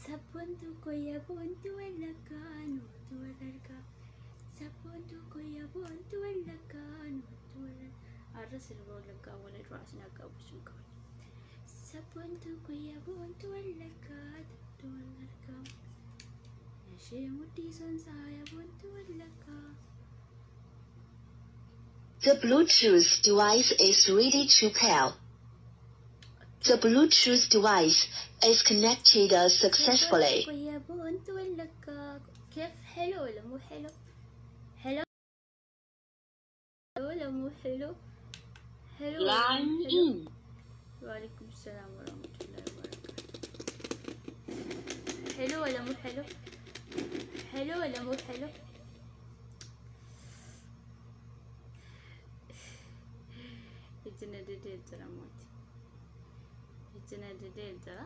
Sabboontuu koo yaa boontuu Wallaggaa nootu wal argaa. Sabboontuu koo yaa boontuu Wallaggaa nootu wal argaa. Har'a sirba Wallaggaa wal irraa isin akka buusuun qaba. Sabboontuu koo yaa boontuu Wallaggaa nootu wal argaa. Ishee mudhii sonsaa yaa boontuu Wallaggaa. The Bluetooth device is ready to pair. The Bluetooth device is connected successfully. Sabboontuu koo yaa boontuu Wallaggaa. كيف حلو ولا مو حلو؟ حلو ولا مو حلو؟ حلو ولا مو Line حلو؟ in. وعليكم السلام ورحمة الله وبركاته. حلو ولا مو حلو؟ حلو ولا مو حلو؟ Ijina didee jira mooti. Ijina didee jira.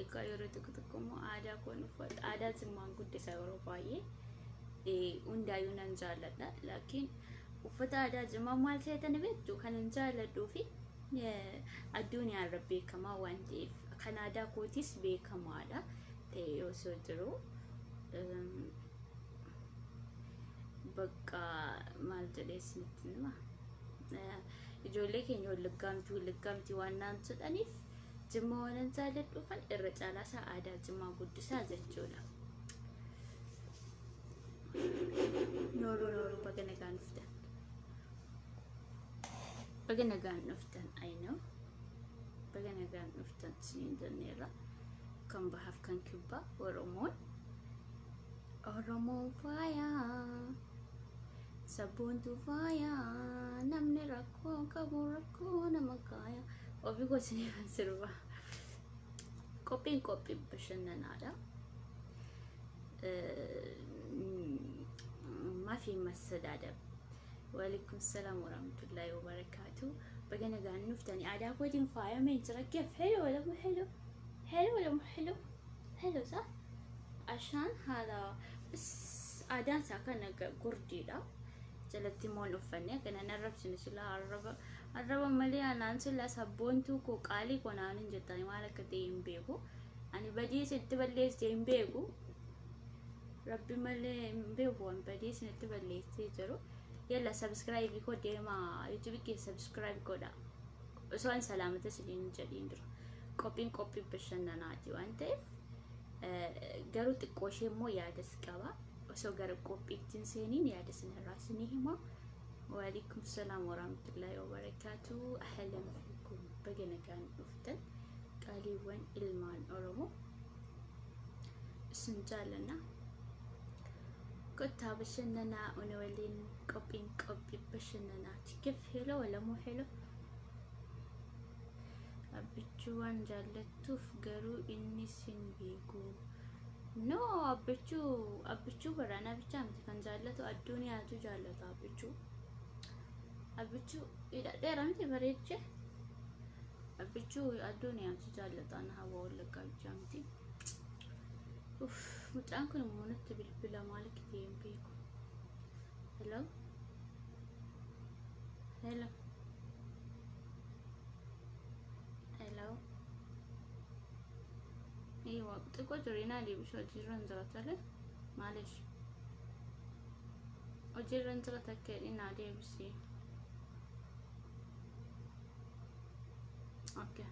Egaa yeroo tokko tokko immoo aadaa koon uffata aadaa Jimmaan guddisa yeroo baay'ee hundaayyuu nan jaalladha. Laakiin uffata aadaa Jimmaa maal seetani beektu kan hin jaalladhuu fi addunyaarra beekamaa waan ta'eef kan aadaa kootis beekamaadha ta'e osoo jiru. Bakka maal jedhee isinitti hima. Ijoollee keenya Wallaggaamti Wallaggaamti waan naan jedhaniif Jimma waan jaalladhuufan irra caalaa isaa aadaa Jimmaa guddisaa jechuudha. Nooruu nooruu baga nagaan dhuftan. Baga nagaan dhuftan, I know. Baga nagaan dhuftan isiniin jenneerra. Kan bahaaf kan kibbaa Oromoon. Oromoon faayaa. Sabboontuu faayaa. Namni rakkoo qabu rakkoo nama kaaya. Ofii koo isiniifan sirba. Qophiin qophii bashannanaadha. ما في መሰዳደብ። وعليكم السلام ورحمة الله وبركاته. Baga nagaan dhuftani. Aadaa kootiin faayameen jira. كيف حلو ولا مو حلو؟ حلو ولا مو حلو؟ حلو صح؟ عشان هذا بس aadaan isaa kana gurdiidha. Jalatti immoo hin uffanne kana hin arrabsine sila arraba arraba malee anaan sila sabboontuu koo qaalii koo naan hin jettani maal akka ta'e hin beeku. Ani badii isitti balleessee hin beeku. Rabbi malee hin beeku waan badii isinitti balleessee jiru. Yalla subscribe koo deemaa YouTube kee subscribe godha. Osoo an salaamata isiniin hin jedhiin dura. Qophiin qophii bashannanaati waan ta'eef garuu xiqqoo ishee immoo yaadas qaba. Osoo gara qophiitti hin seeniin yaada isinirraa isinii hima. وعليكم السلام ورحمة الله وبركاته. أهلا فيكم baga nagaan dhuftan qaaliiwwan ilmaan Oromoo isin jaallanna. Kottaa bashannanaa ona waliin qophiin qophii bashannanaati. كيف حلو ولا مو حلو؟ Abbichuu waan jaallattuuf garuu inni sin beeku. No, Abbichuu Abbichuu baraanaa bichaa miti kan jaallatu, addunyaatu jaallata Abbichuu. Abbichuu hidhadheera miti bareechee. Abbichuu addunyaatu jaallata ana Hawa Wallaggaa bichaa miti. Uff, mucaan kun immoo natti bilbila maal akka ta'e hin beeku. Hello? Hello? Hello? ايوه xiqqoo jireenya deebisuu hojiirra hin jira tole maaliif hojiirra hin jira takka jedhii naa deebisii. Okay.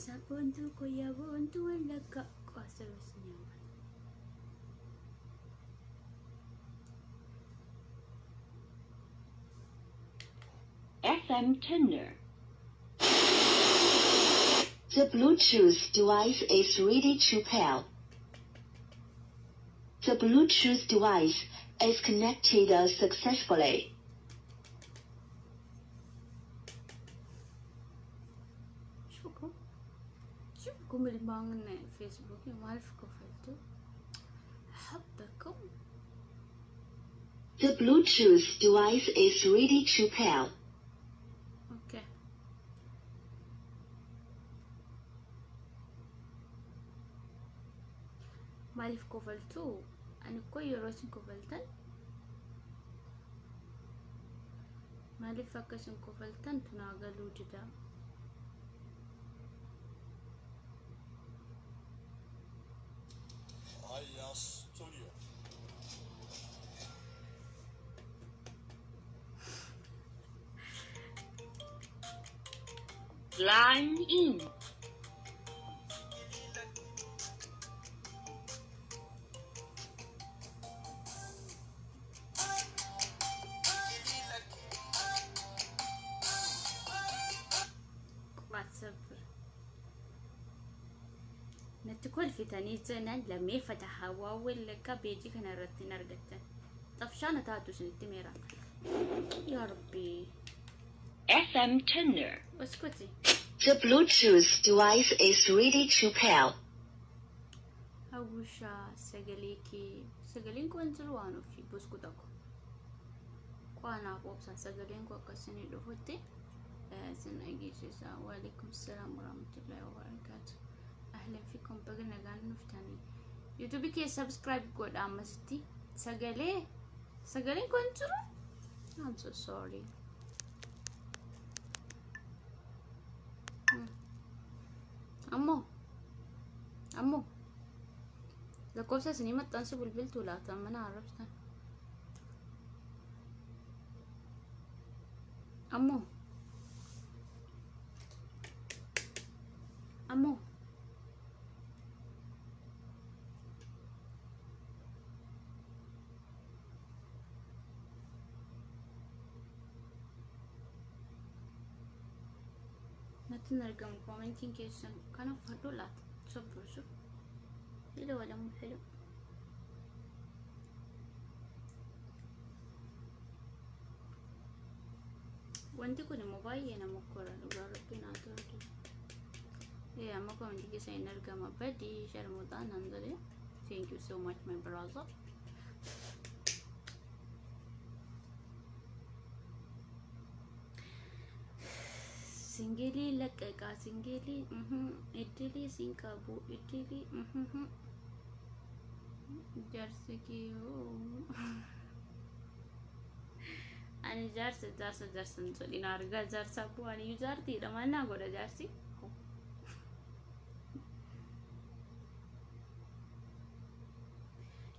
Sabboontuu koo yaa boontuu Wallaggaa qoosirus ni hambata. FM Tender. The Bluetooth device is ready to pair. The Bluetooth device is connected successfully. شوفكم شوفكم ilmaan Feesbuukii maaliif kofaltu? أحبكم. The Bluetooth device is ready to pair. Okay. Maaliif kofaltu? Ani koo yeroo isin kofaltan maaliif akka isin kofaltan tunaa galuu dida. Line in. Natti kolfitanii jiran lammeeffata hawaawwan lakka beejii kana irratti hin argattan. Xafshaana taatu isinitti meera. Yaa Rabbi. FM Tuner. Uskuti. The Bluetooth device is ready to pair. Hawwishaa sagalee kee sagaleen koo hin jiru waan ofii buskuta ko. Qaanaa qoobsaa sagaleen koo akkasini dhufutti isin dhageessisa. Waalaikum salaam warahmatullahi wabarakaatu. Ahlan fiikum baga nagaan dhuftanii. YouTube kee subscribe godha ammasitti. Sagaleen koo hin jiru. I'm so sorry. Ammoo lakkoofsa isinii maxxansu bilbiltuu laata mana arrabsan. Ammoo ammoo natti hin argamu koomentiin keessan kana uffadhu laata sobbursuuf. حلو ولا مو حلو؟ Wanti kun immoo baay'ee nama kora dhugaa rabbiin haa tolchu. Ee amma koomentii keessa hin argama badii sharmuuxaa naan jedhe. Thank you so much my brother. Singilii laqqaqaa singilii idilii siin qabu idilii jaarsi kee ani jaarsa jaarsa jaarsa hin jedhin argaa jaarsa bu'aan iyyuu jaartiidha maal naa godha jaarsi.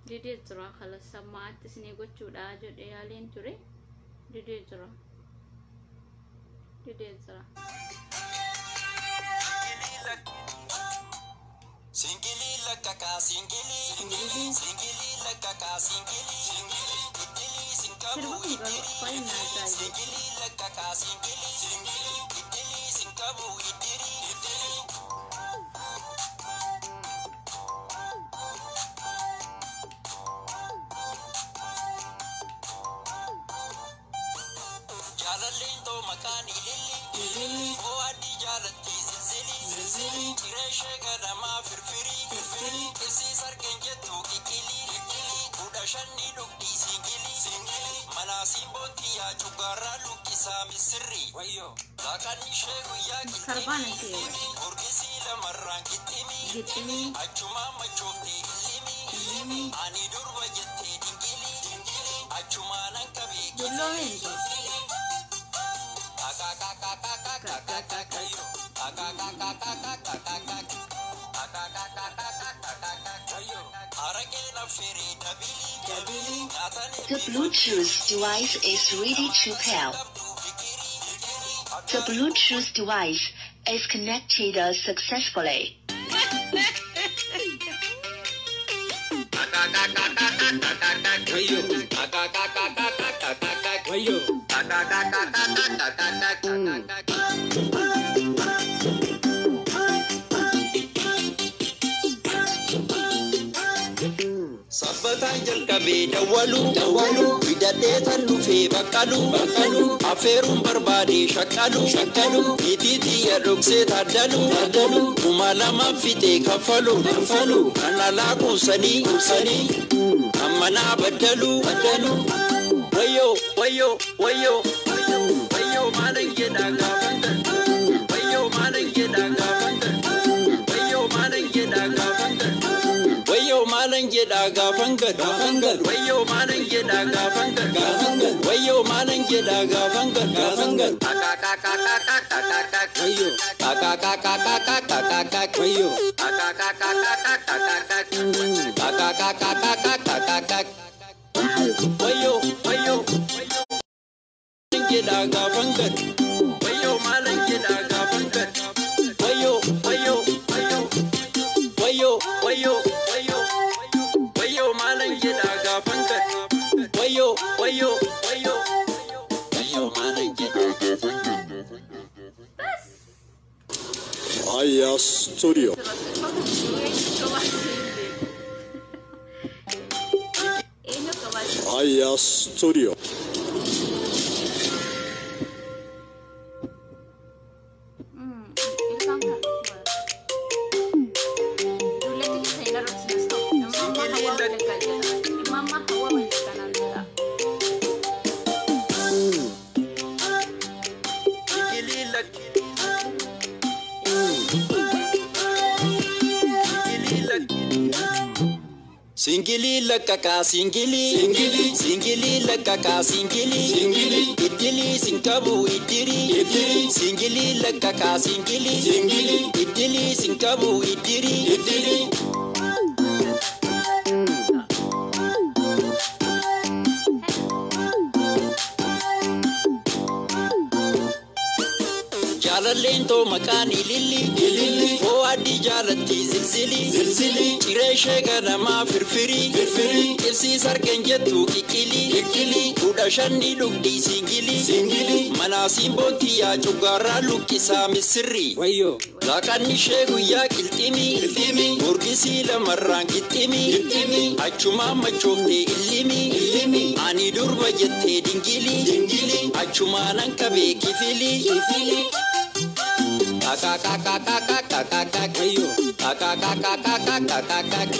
Didee jira khalas sammaatti isinii gochuudha jedhee yaaliin ture didee jira. Didee jira. Singili lakkaka singili singili lakkaka singili idili sinkabu Sirba kun garuu baay'ee na ajaa'iba. singili lakkaka singili idili sinkabu idiri idili. Jaalalleen too maqaan ililli fo'aadhi jaalatti zilzili ciree ishee ganamaa firfirii qibsii sargeen jettu kikilii 15 dhugdii singilii manaa simboontii yaa cugaarraa luqqisaa misirri laaqanni ishee guyyaa Sarbaana qixximii ta'e. gurgisii lamarraan qixximii Gixximii. achumaan machooftee illimii ani durba jettee dingilii achumaan hanqabee Dulloomeen jiru. The Bluetooth device is ready to pair. The Bluetooth device is connected successfully. Sabbataan jalqabee dawwalu hidhadhee tan dhufee baqqalu affeeruun barbaade shakkalu niitii xiyya dhoksee taaddalu 2000 fixee kaffalu kan alaa kuusanii kan manaa baddalu wayyoo wayyoo wayyoo wayyoo maalan jedhaa gaafan galu wayyoo maalan jedhaa gaafan galu wayyoo maalan jedhaa gaafan galu wayyoo maalan jedhaa gaafan galu wayyoo maalan jedhaa gaafan galu wayyoo maalan jedhaa gaafan galu wayyoo wayyoo jedhaa gaafan galu wayyoo maalan jedhaa gaafan galu. Raayyaa Studio. Sirba kan jiru eenyu qabaasee hin beeku. Eenyu qabaasee? Raayyaa Studio. Ilkaan kan dullatti keessa hin arrabsinas ta'u. Imamma hawaa walakkaa jedha. Imamma hawaa walakkaa naan jedha. Singilii lakkaqaa singilii singilii lakkaqaa singilii iddilii sinqabu iddirii singilii lakkaqaa singilii iddilii sinqabu iddirii. Jaalalleen too maqaan ililli foo adii jaalatti zilzili ciree ishee ganamaa firfirii ibsii sargeen jettu qiqqilii 15 dhugdii singilii manaa simboontii yaa cugaarraa luqqisaa misirri. Wayyoo. Laaqanni ishee guyyaa qilximii gurgisii lamarraan qixximii achumaan machooftee illimii ani durba jettee dingilii achumaan qabee kifilii. Kakakakakakakakak. Wayyoo. Kakakakakakakakak.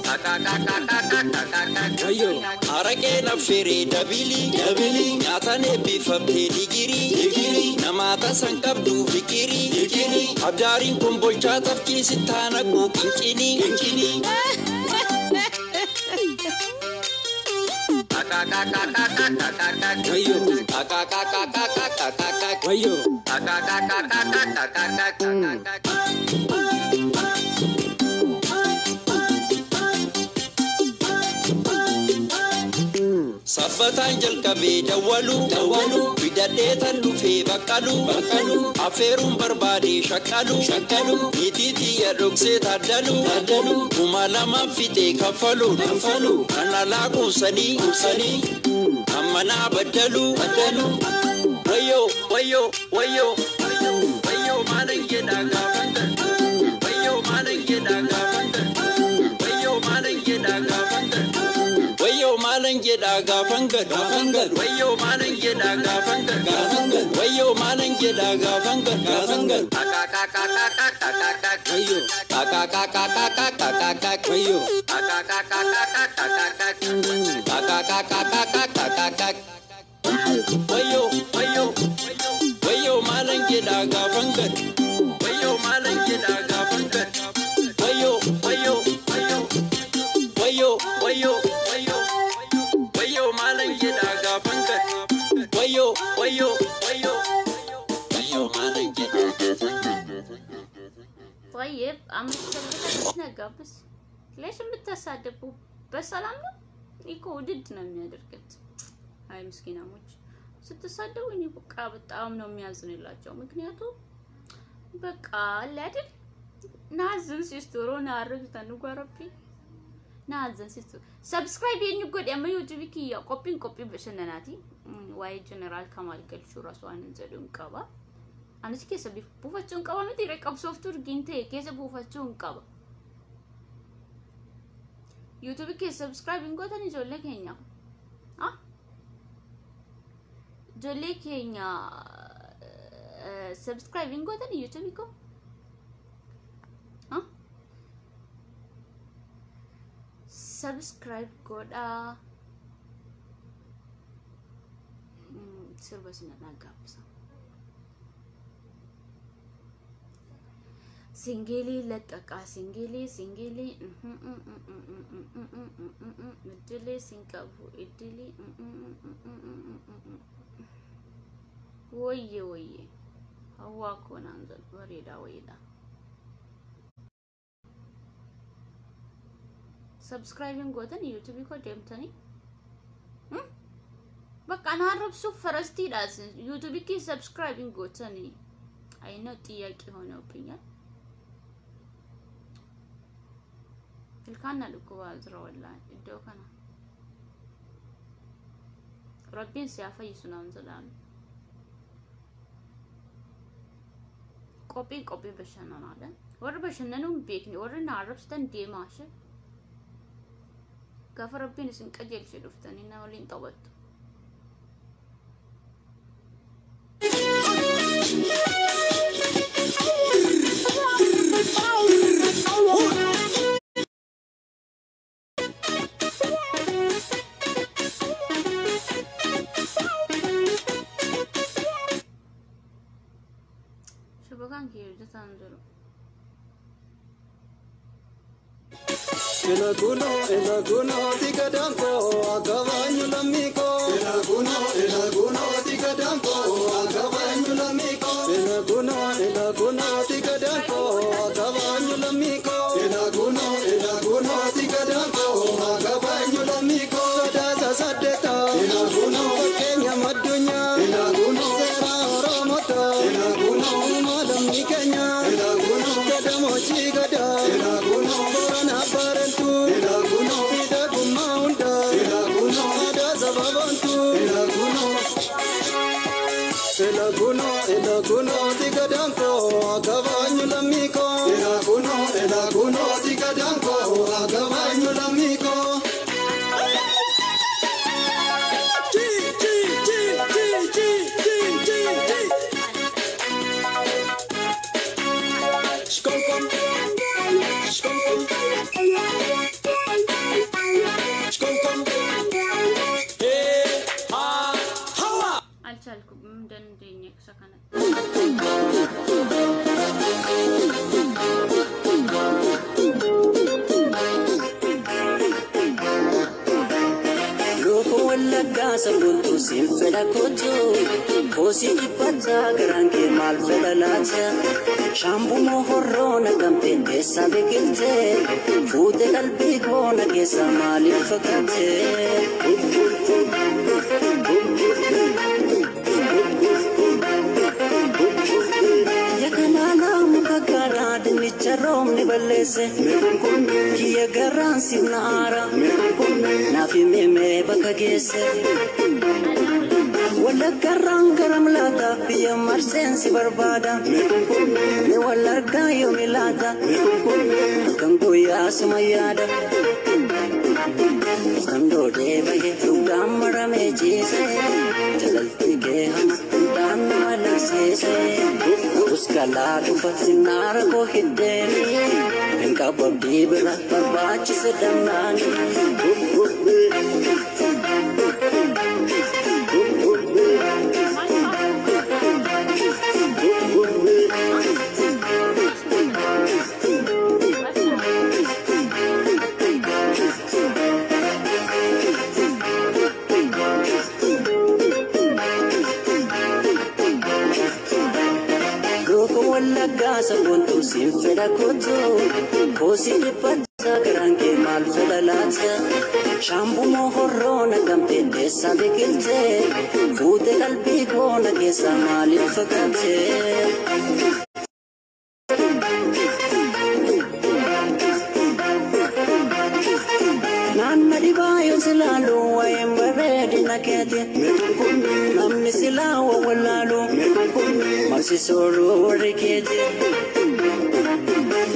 Kakakakakakakakak. Wayyoo. Araqeen affeeree dabilii nyaatan eebbifamtee digirii namaa tasan qabdu fikirii abdaariin kun bolchaa tafkii sittaana quuqincinii. Kakakakakakakak. Wayyoo. Kakakakakakakak. Wayyoo. Kakakakakakakak. Sabbataan jalqabee dawwalu fidadhee tan dhufee baqqalu affeeruun barbaade shakkalu niitii tiyya dhoksee taaddalu 2000 fixee kaffalu kan alaa quubsanii kan manaa baddalu. Wayyoo wayyoo wayyoo wayyoo maalan jedhaa gaafan galu wayyoo maalan jedhaa gaafan galu wayyoo maalan jedhaa gaafan galu wayyoo maalan jedhaa gaafan galu wayyoo maalan jedhaa gaafan galu wayyoo maalan jedhaa gaafan galu. Kakakakakakakak. Wayyoo. Kakakakakakakak. Wayyoo. Kakakakakakakak. Kakakakakakakak. Wayyoo wayyoo wayyoo maalan jedhaa gaafan galu wayyoo maalan jedhaa gaafan galu wayyoo wayyoo wayyoo wayyoo wayyoo wayyoo wayyoo maalan jedhaa gaafan galu wayyoo wayyoo wayyoo wayyoo maalan jedhaa gaafan galu. طيب አመሰግናለሁ። ነጋብስ ليش የምታሳደቡ? በሰላም ነው እኮ ውድድ ነው የሚያደርገት። አይ ምስኪናሞች ስትሳደቡ እኔ በቃ በጣም ነው የሚያዝንላቸው። ምክንያቱም በቃ አለ አይደል ናዝን ሲስቶሮ ናርብ ተንጓረቢ ናዝን ሲስቶ ሰብስክራይብ የንጎድ ያመ ዩቲዩብ ኪያ ቆፒን ቆፒ በሸነናቲ ዋይ ጀነራል ከማል ገልቹ ራሷን ዘዱን ቀባ anis keessa buufachuun qaba miti qabsooftuu urgiin ta'e keessa buufachuun qaba. YouTube keessa subscribe hin gootan ijoollee keenya. Ijoollee keenya subscribe hin gootan YouTube koo. Subscribe godhaa. Sirba sinna gaabbisa. Singilii laqqaqaa singilii singilii iddilee sinqabu iddilee woyye woyye hawwaa koo naan jedhu bareedaa wayiidha. Subscribe gootan YouTube koo deemtanii bakka na arrabsuuf farastiidha YouTube kee subscribe gootanii አይነው ጥያቄ ሆነውብኛል። Ilkaan na dhukkubaa jira wallaahi iddoo kana. Rabbiin si haa fayyisu naan jedhaan. Qophiin qophii bashannanaadha. Warri bashannanuu hin beekne warri na arrabsitan deemaashe. Gaafa rabbiin isin qajeelche dhuftanii na waliin taphattu. Shabakaan kiyya hojjetaan jiru. Elaguno, elaguno, tigadanko, akabanyu lamiko. Elaguno, elaguno, tigadanko, akabanyu lamiko. Elaguno, elaguno, tigadanko, akabanyu lamiko. Elaguno, elaguno, tigadanko, akabanyu lamiko. Dasa sadeta, elaguno, Kenya madunya, elaguno, sera oromota, elaguno, malam ni Kenya, elaguno, kadamo chigada, elaguno, borana barentu, elaguno, midagumma hunda, elaguno, ada sababantu, elaguno, elaguno, elaguno, tigadanko, akabanyu lamiko, elaguno, elaguno, tigadanko, akabanyu lamiko. G G G G G G G G. Shkom shkom shkom shkom. Hey ha hawa. አልቻልኩም። እንደንደኛ ሰከነት Loko wallaggaa sabboontuu siin fedha kootu koosii dhibbataa garaan kee maal fedha laata shaambumoo horroo naqamtee teessaa biqiltee fuute qalbii koo na keessa maaliif fakkaate. Yakanaanaa muka garaa dinnicha roobni balleesse kiyya garaan siif na aara naaf himee bakka geesse. Wallaggarraan garam laata biyya marseen si barbaada ni wallargaa yoomi laata halkan guyyaa suma yaada. Kan doodee bahe dhugaan maramee ciise jalalti kee hama hundaan nama dhabsiise. Uskalaa dhufa sinnaara koo hiddeeni hin qabu abdii bira barbaachise damnaani. Loko wallaggaa sabboontuu siin fedha kootu koosii dhibbataa garaan kee maal fedha laata shaambumoo horroo naqamtee teessaa biqiltee fuute qalbii koo na keessa maaliif fakkaate. Naanna dhibaa yoo silaalu waa'een bareedina keeti namni silaa waa wallaalu marsi sooruu warri keeti.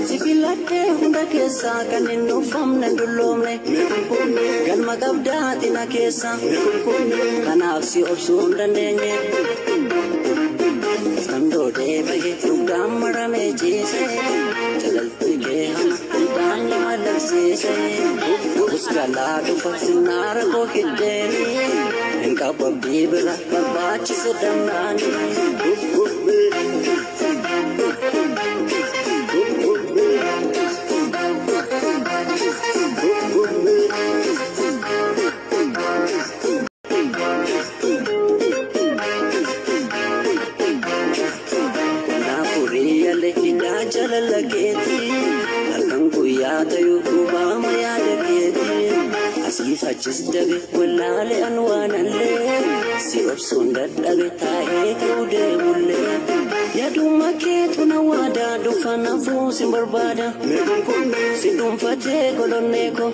Si filadhee hunda keessaa kan hin dhuunfamne hin dulloomne galma qabdaati na keessa kanaaf si obsuu hin dandeenye. Kan doodee bahe dhugaan maramee ciise jalalti kee hama hundaan nama dhabsiise. Uskalaa dhufa sinnaara koo hiddeeni hin qabu abdii bira barbaachise damnaani. Kanaafuu hidhaa jaalala keeti halkan guyyaa ta'uu dhubaama yaada keeti asiif achis dabe wallaale an waanallee si obsuun dadhabe taa'ee ka'uu deemullee yaaduma keetu na waadaa dhufa nafuu si barbaada si dhuunfatee golonnee ko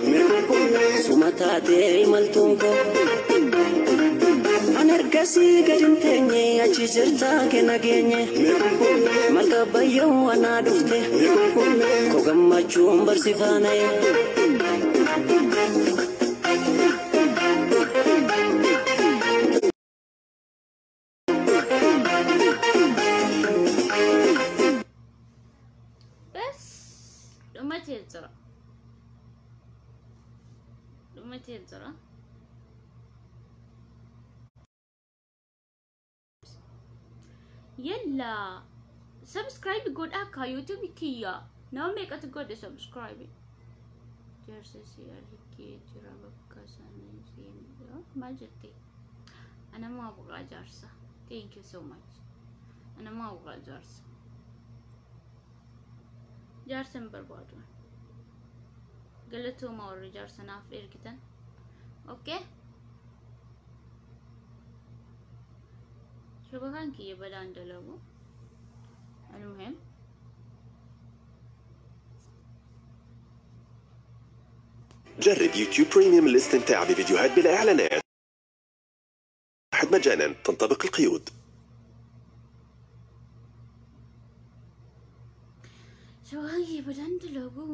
suma taatee imaltuun ko. An erga Ergasii gadi hin teenye achi jirtaa kenna geenye malka bayyoo anaa dhufte koo gammachuun barsiifaanaye. Bas dhumatee jira. Dhumatee jira. Yalla subscribe godhaa akka YouTube kiyya. Nama meeqatu godhe subscribe? Jaarsa si argee jira bakka sana seenuu. Maal jettee? Ana maa buqaa jaarsa. Thank you so much. Ana maa buqaa jaarsa. Jaarsa hin barbaadu. Galatooma warri jaarsa naaf ergitan. Okay? Shabakaan kiyya balaan dalagu. المهم جرب يوتيوب بريميوم للاستمتاع بفيديوهات بلا إعلانات مجانا، تنطبق القيود. Shabakaan kiyya balaan dalagu.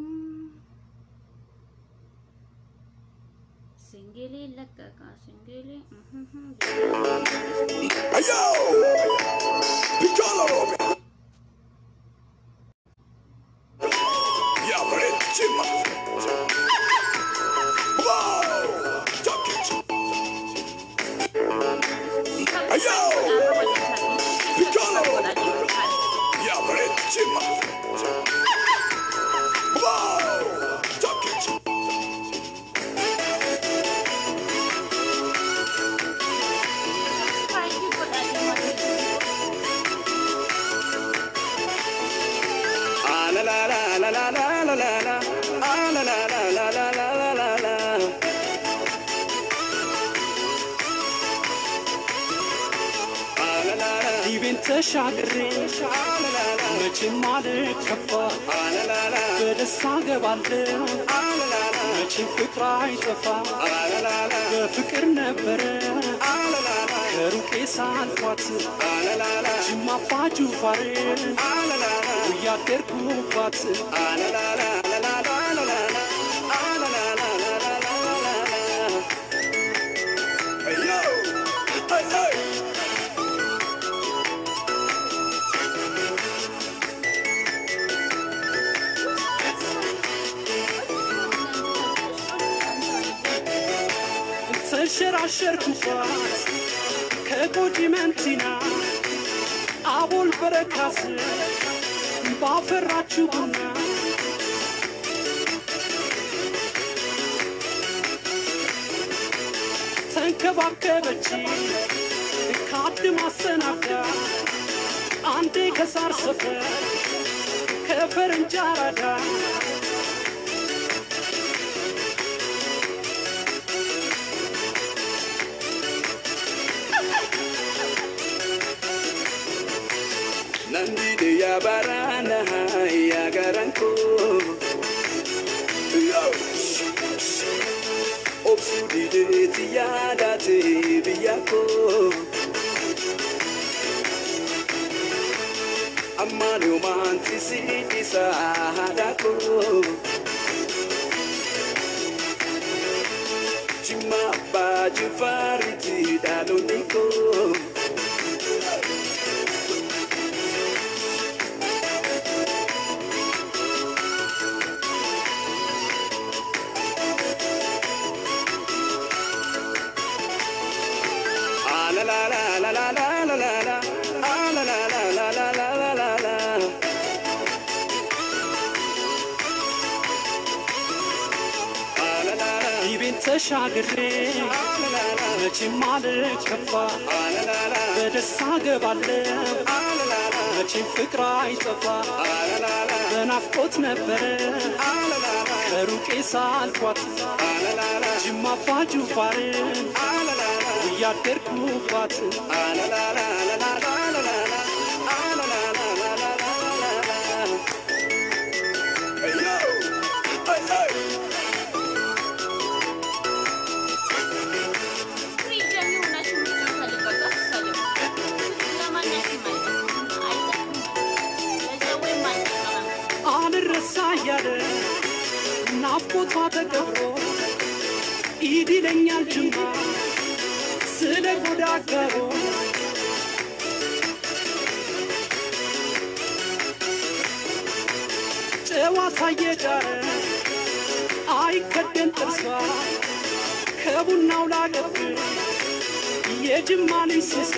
Singelee lakkaakaa singelee. Ayo! Piccolo Roby! Ya Brecima! Wow! Jokic! Ayo! Piccolo Roby! Ya Brecima! Wow! Jokic! Subscribe godhaa deemaa. La la la la la la la la la la la la la la la la la. ዲቤን ተሻግሬ መቼም አልከፋ በደስታ ገባለሁ መቼም ፍቅር አይጠፋ በፍቅር ነበረ ከሩቄ ሳልኳት ጅማ አባ ጅፋር እያደርኩባት። Ayo! Ay ay! ተንሸራሸርኩባት ከጎጂ መንቲና አቦል በረካስ ባፈራችሁ ቡና ተንከባከበች ካድ ማሰናዳ አንዴ ከሳር ሰፈር ከፈረንጅ አራዳ። Nandide ya barana ya garanko. Yo! Obsu dide tiyadate biyako. Amani umanti si isa hadako. Jimma ba jifariti daloniko. Ah la la la la la la la la la. Ah la la la la la la la la la. Ah la la la. ዲቤን ተሻግሬ መቼም አልከፋ በደስታ ገባለሁ መቼም ፍቅር አይጠፋ በናፍቆት ነበረ ከሩቄ ሳልኳት ጅማ አባ ጅፋርን እያደርኩባት። Ah la la la la la la la la. Ah la la la la la la la la. Ayo! Ay ay! ፍሪጅ የሚሆናችሁ ምርጫ ፈልጋችሁ እያለ ናፍቆቷ ተቀብሮ ኢድ ይለኛል ጅማ ስለ ጎዳ አጋሮ ጨዋታ እየጫረ አይከደን ጥርሷ ከቡናው ላቀብል የጅማ ልጅ ስሷ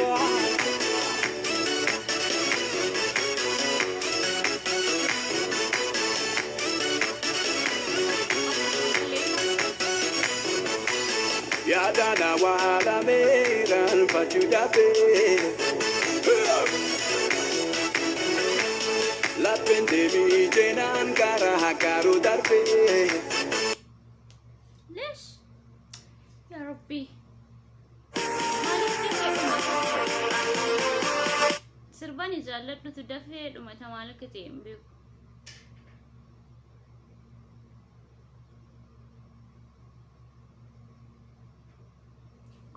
Yaadana wala meeran fachu dabe Lapende mi jenan kara hakaru darbe ليش يا ربي sirbani jaalladhutu dafee dhumata maal akka ta'e hin beeku.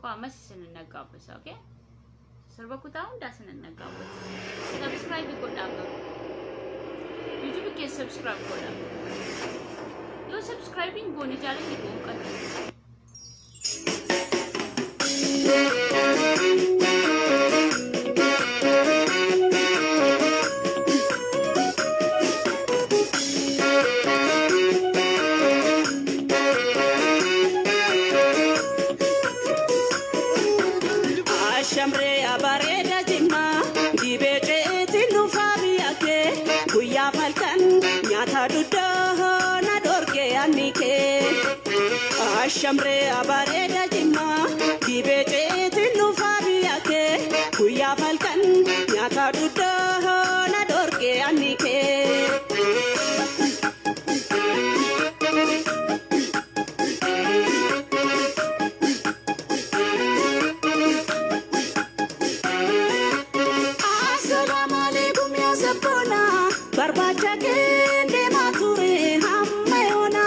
Ammas isin naggaabasa, okay? Sirba kutaa hundaa isin naggaabasa. Subscribe godhaa garuu. YouTube keessa subscribe godhaa. Yoo subscribe hin goone jaalalli koo hin qannasu. Shamre abareeda jimma dibee ceetiin dhufaa biyya kee guyyaa falkan nyaata duddaa na dhorke anni kee. Assalaamu alaikum yaa sabboona barbaacha kee deemaa ture hamma yoona.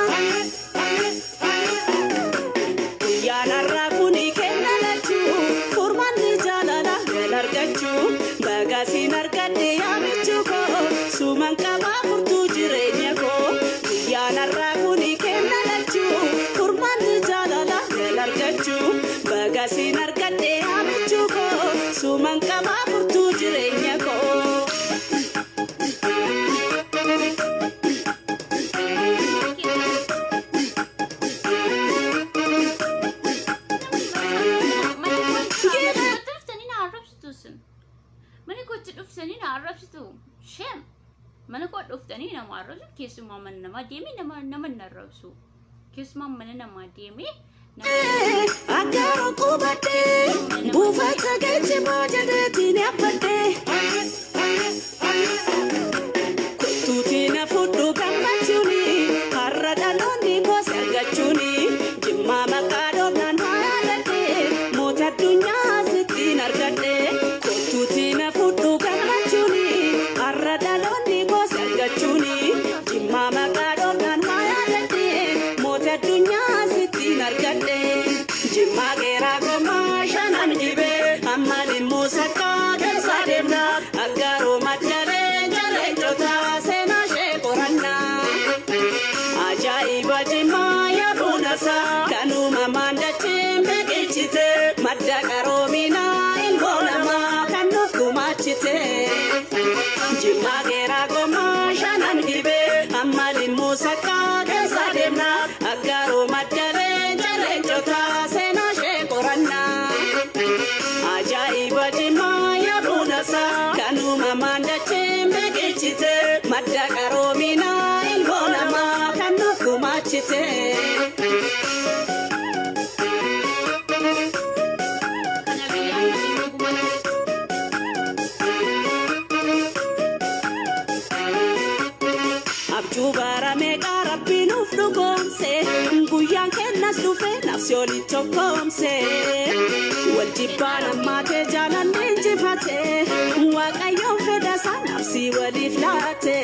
Bagasin argadhe yaamichu koo suman qabaa furtuu jireenya koo guyyaan har'aa kuni kenna lachuu furmaanni jaalala gal argachuu bagasin argadhe yaamichu koo suman qabaa furtuu jireenya koo. Shame. Mana koo dhuftanii nama arrabsu keessumaa mana namaa deemee nama hin arrabsu. Keessumaa mana namaa deemee Akka rokkubadhee buufata geejjibaa jedheetiin yaabbadhee. Kottuutii na fudhu gammachuuni har'a dhaloonni gosa argachuuni jimmaa maqaa dhoofnaan haadhadhee moota addunyaa sittiin argadhee. Kottuutii na fudhu gammachuuni har'a dhaloonni gosa argachuuni jimmaa maqaa dhoofnaan haadhadhee moota addunyaa sittiin argadhee. Jimmaa geeraa gomaa shanan dhibee amma limmuu sakkaa keessa deemna aggaaruu maddalee jaleencota seenaa ishee qorannaa. Ajaa'iba jimmaa yaabuunasaa kan uumamaan dacheen biqilchite madda qaroominaa ilmoo namaa kan nuuf gumaachite. Jimmaa geeraa gomaa shanan dhibee amma limmuu sakkaa keessa deemna aggaaruu maddalee jaleencota seenaa ishee qorannaa. Ajaa'iba jimmaa yaabuunasaa kan uumamaan dacheen biqilchite madda qaroominaa ilmoo namaa kan nuuf gumaachite. Kana biyyaan inni gumata. Abjuu bara meeqa rabbiin nuuf dhugoomse guyyaan kennas dhufe nafsi olii tokkoomse wal jibbaan ammaatee jaalalli injifate waaqayyoon fedhasaa nafsi waliif laate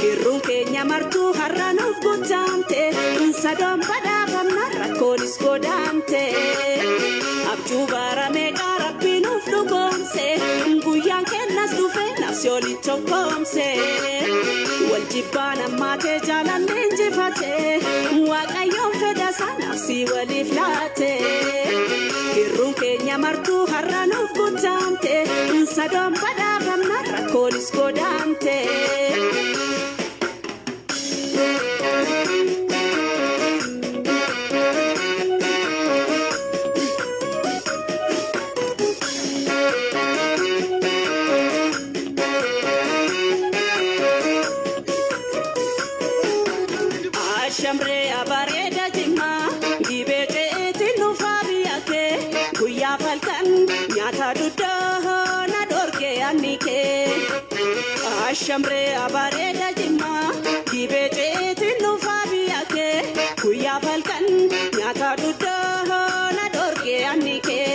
hirruun keenya martuu har'a nuuf guutamte sadoon badhaafamna rakkoonis godaamte abjuu bara meeqa rabbiin nuuf dhugoomse guyyaan kennas Jimmaan as dhufe nafsi oli tokkoomse. Wal jibbaan ammaatee jaalanni injifate. Waaqayyoon fedhasaa nafsi waliif laate. Hirruun keenya martuu har'a nuuf guutamte. Sadoon badhaafamna rakkoonis godaante. Ashamree abareeda jimmaa gibee ce'eetiin dhufaa biyya kee guyyaa falkan nyaata duddaa na dhorkee anni kee. Ashamree abareeda jimmaa gibee ce'eetiin dhufaa biyya kee guyyaa falkan nyaata duddaa na dhorkee anni kee.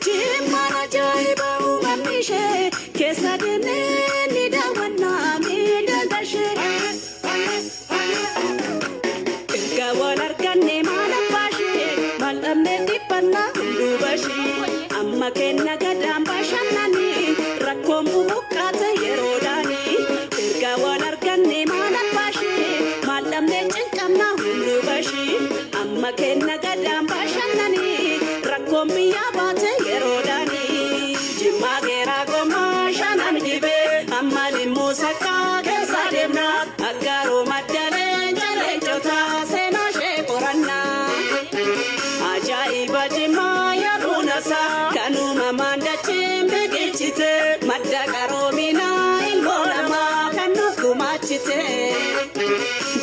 Jimmaan ajaa'iba uumamni ishee keessa deemnee ni daawwannaa miidhaga ishee. Erga wal arganne maal abbaa ishee maal dhabnee dhiphannaa hunduuba ishee. Amma kenna gadaan bashannanii rakkoon bubuqqaate yeroodhaanii. Erga wal arganne maal abbaa ishee maal dhabnee cinqabnaa hunduuba ishee. Amma kenna gadaan bashannanii rakkoon biyyaa baate yeroodhaanii. Jimmaa geeraa gomaa shanan gibee amma limmuu saqqaa keessa deemna. Aggaaroo maddalee jaleencota seenaa ishee qorannaa. Ajaa'iba jimmaa yaaduunasaa kan uumamaan dacheen biqilchite. Madda qaroominaa ilmoo namaa kan nuuf gumaachite.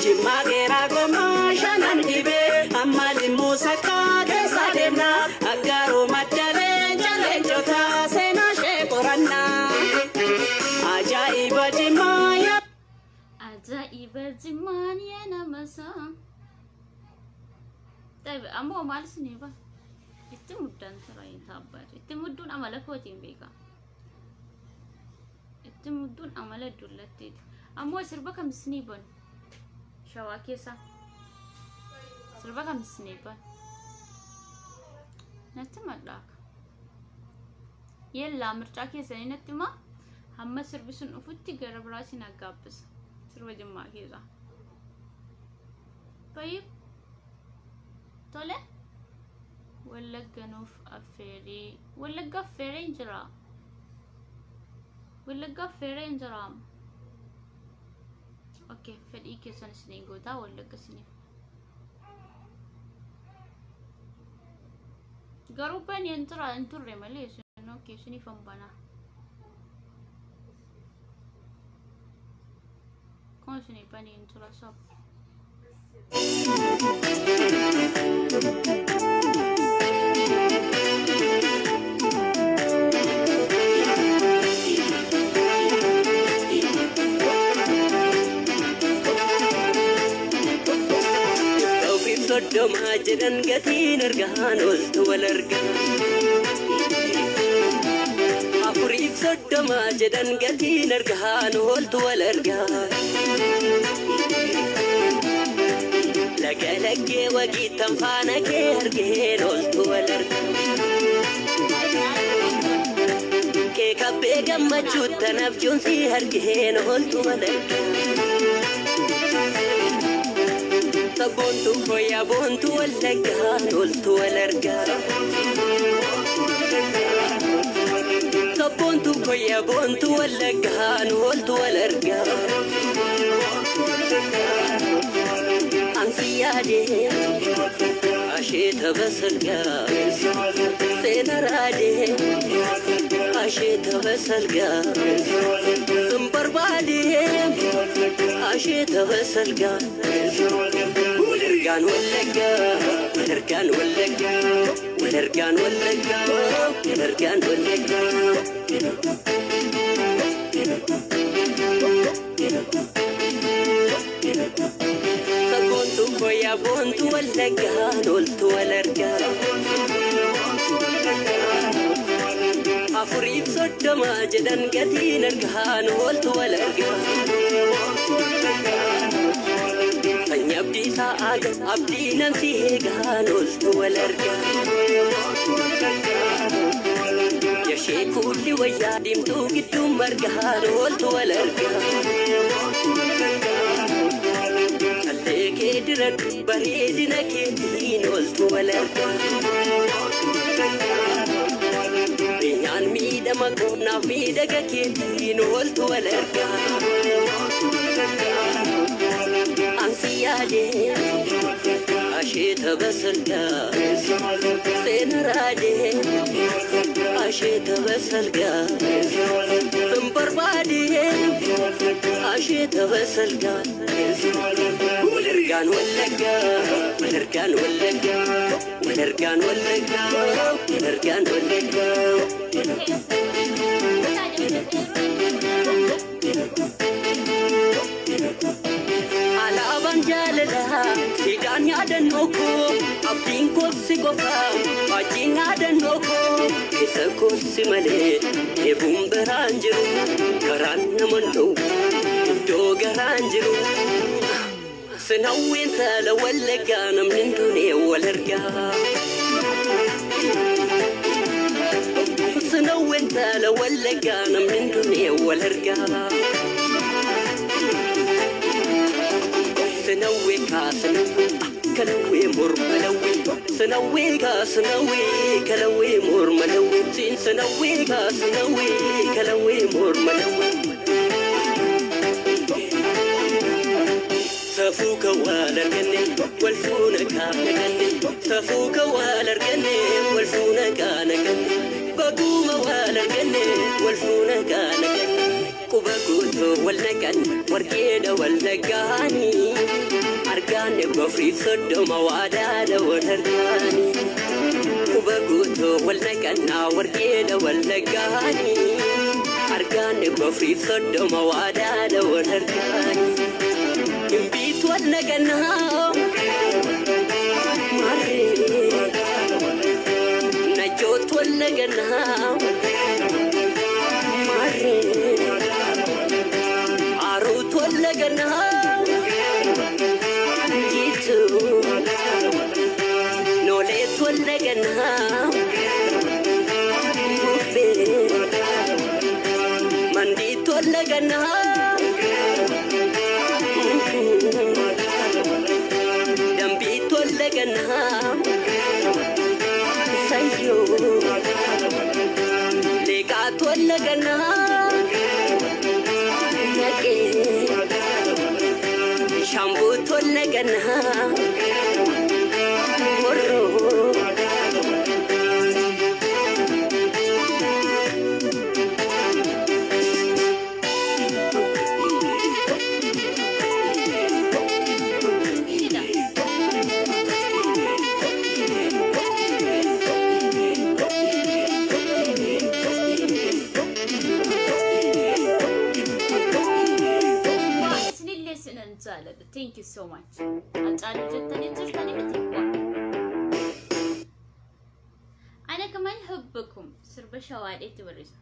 Jimmaa geeraa gomaa shanan gibee amma limmuu saqqaa keessa deemna. Aggaaroo maddalee jaleencota seenaa ishee qorannaa. Ajaa'iba jimmaa yaa. Ajaa'iba jimmaan yaa nama isaa. Tabe ammoo maal isinii ba? Itti muddaan tura hin taabbaatu. Itti mudduun amala kootiin beeka. Itti mudduun amala dullattiiti. Ammoo sirba kam isinii banu? Shawaa keessa. Sirba kam isinii banu? Natti madhaaka. Yellaa mircaa keessanii natti himaa. Hamma sirbi sun dhufutti gara biraa isin aggaabbisa. Sirba jimmaa keessa. Tayyib. Tole. Wallagga nuuf affeerii. Wallagga affeeree hin jiraa. Wallagga affeeree hin jiraa. Okay, fedhii keessan isinii gootaa wallagga isiniif. Garuu bani hin tura hin turre malee isin okay isiniif hin banaa. Kun isinii bani hin tura sab. Ofiif soddomaa jedhan gatiin argaan oltu wal argaa. Afuriif soddomaa jedhan gatiin argaan oltu wal argaa. Laga laggee wagiittan faana kee argeen oltu wal argaa. Kee kabbee gammachuuttan abjuun si argeen oltu wal argaa. Sabboontuu fooyyaa boontuu wallaggaan oltu wal argaa. Sabboontuu fooyyaa boontuu wallaggaan oltu wal argaa. Ansi yaadee asheeta basalgaa seena raadee asheeta basalgaa sun barbaadee asheeta basalgaa. Walargaan wallaggaa walargaan wallaggaa walargaan wallaggaa walargaan wallaggaa. Sabboontuu fooyyaa boontuu wallaggaan oltu wal argaa. Afuriif soddoma jedhan gatiin argaan ooltu wal argaa. Sanyii abdii sa'aaga abdii namsi eegaan ooltu wal argaa. Yashee kuulli wayyaa diimtuu gidduun margaan ooltu wal argaa. Callee kee diradhu bareedina keetiin ooltu wal argaa. Reenyaan miidhama qonnaaf miidhaga keetiin ooltu wal argaa. Ansi yaadee asheeta basalgaa seena raadee asheeta basalgaa sin barbaadee asheeta basalgaa walargaan wallaggaa walargaan wallaggaa walargaan wallaggaa walargaan wallaggaa. Alaabaan jaalalaa siidaan yaadannoo koo abdiin koobsi qofaa wajjin yaadannoo koo keessa koobsi malee eebuun biraan jiru karaan nama dhowwu iddoo garaan jiru. Sinawween taala wallaggaa namni hin duune wal argaa. Sinawween taala wallaggaa namni hin duune wal argaa. Sinawwee kaasinawwee kalawwee morma lawwee sinawwee kaasinawwee kalawwee morma lawwee siin sinawwee kaasinawwee kalawwee morma lawwee. Safuu kan wal arganne wal fuuna kaana ganne safuu kan wal arganne wal fuuna kaana ganne baguuma wal arganne wal fuuna kaana ganne quba guutuu wal naqan warqeedha wal naqaanii argaan gofriif soddoma waadaadha wal argaanii quba guutuu wal naqannaa warqeedha wal naqaanii argaan gofriif soddoma waadaadha wal argaanii. Gimbiitu wal naqannaa maarree najjootu wal naqannaa maarree aaruutu wal naqannaa jiituu nooleetu wal naqannaa bubbee mandiitu wal naqannaa. Dambiitu wal naqannaa sayyoo leeqaatu wal naqannaa naqee shambuutu wal naqannaa horroo. Thank you so much. Hacaaluu jettanii jirtanii miti kuwa. Ana kaman hubbakum sirba shawaadheetti barreessa.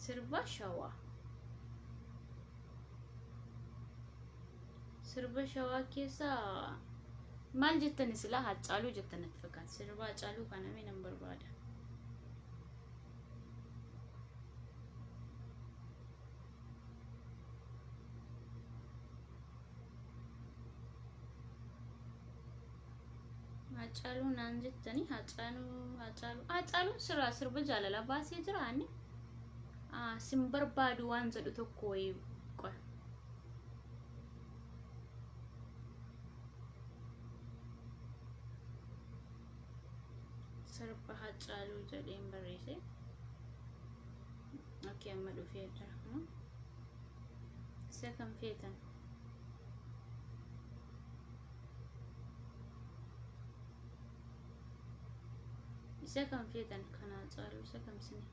Sirba shawaa. Sirba shawaa keessa maal jettani silaa Hacaaluu jettan natti fakkaata. Sirba Hacaaluu kana mee nan barbaada. Hacaaluu naan jettanii Hacaaluu Hacaaluu Hacaaluun sirraa sirba jaalalaa baasee jira ani sin barbaadu waan jedhu tokko wayii qola. Sirba Hacaaluu jedheen barreesse. Okay, amma dhufee jira. Isa kam feetan? Isa kam feetan kana Hacaaluu isa kam sini?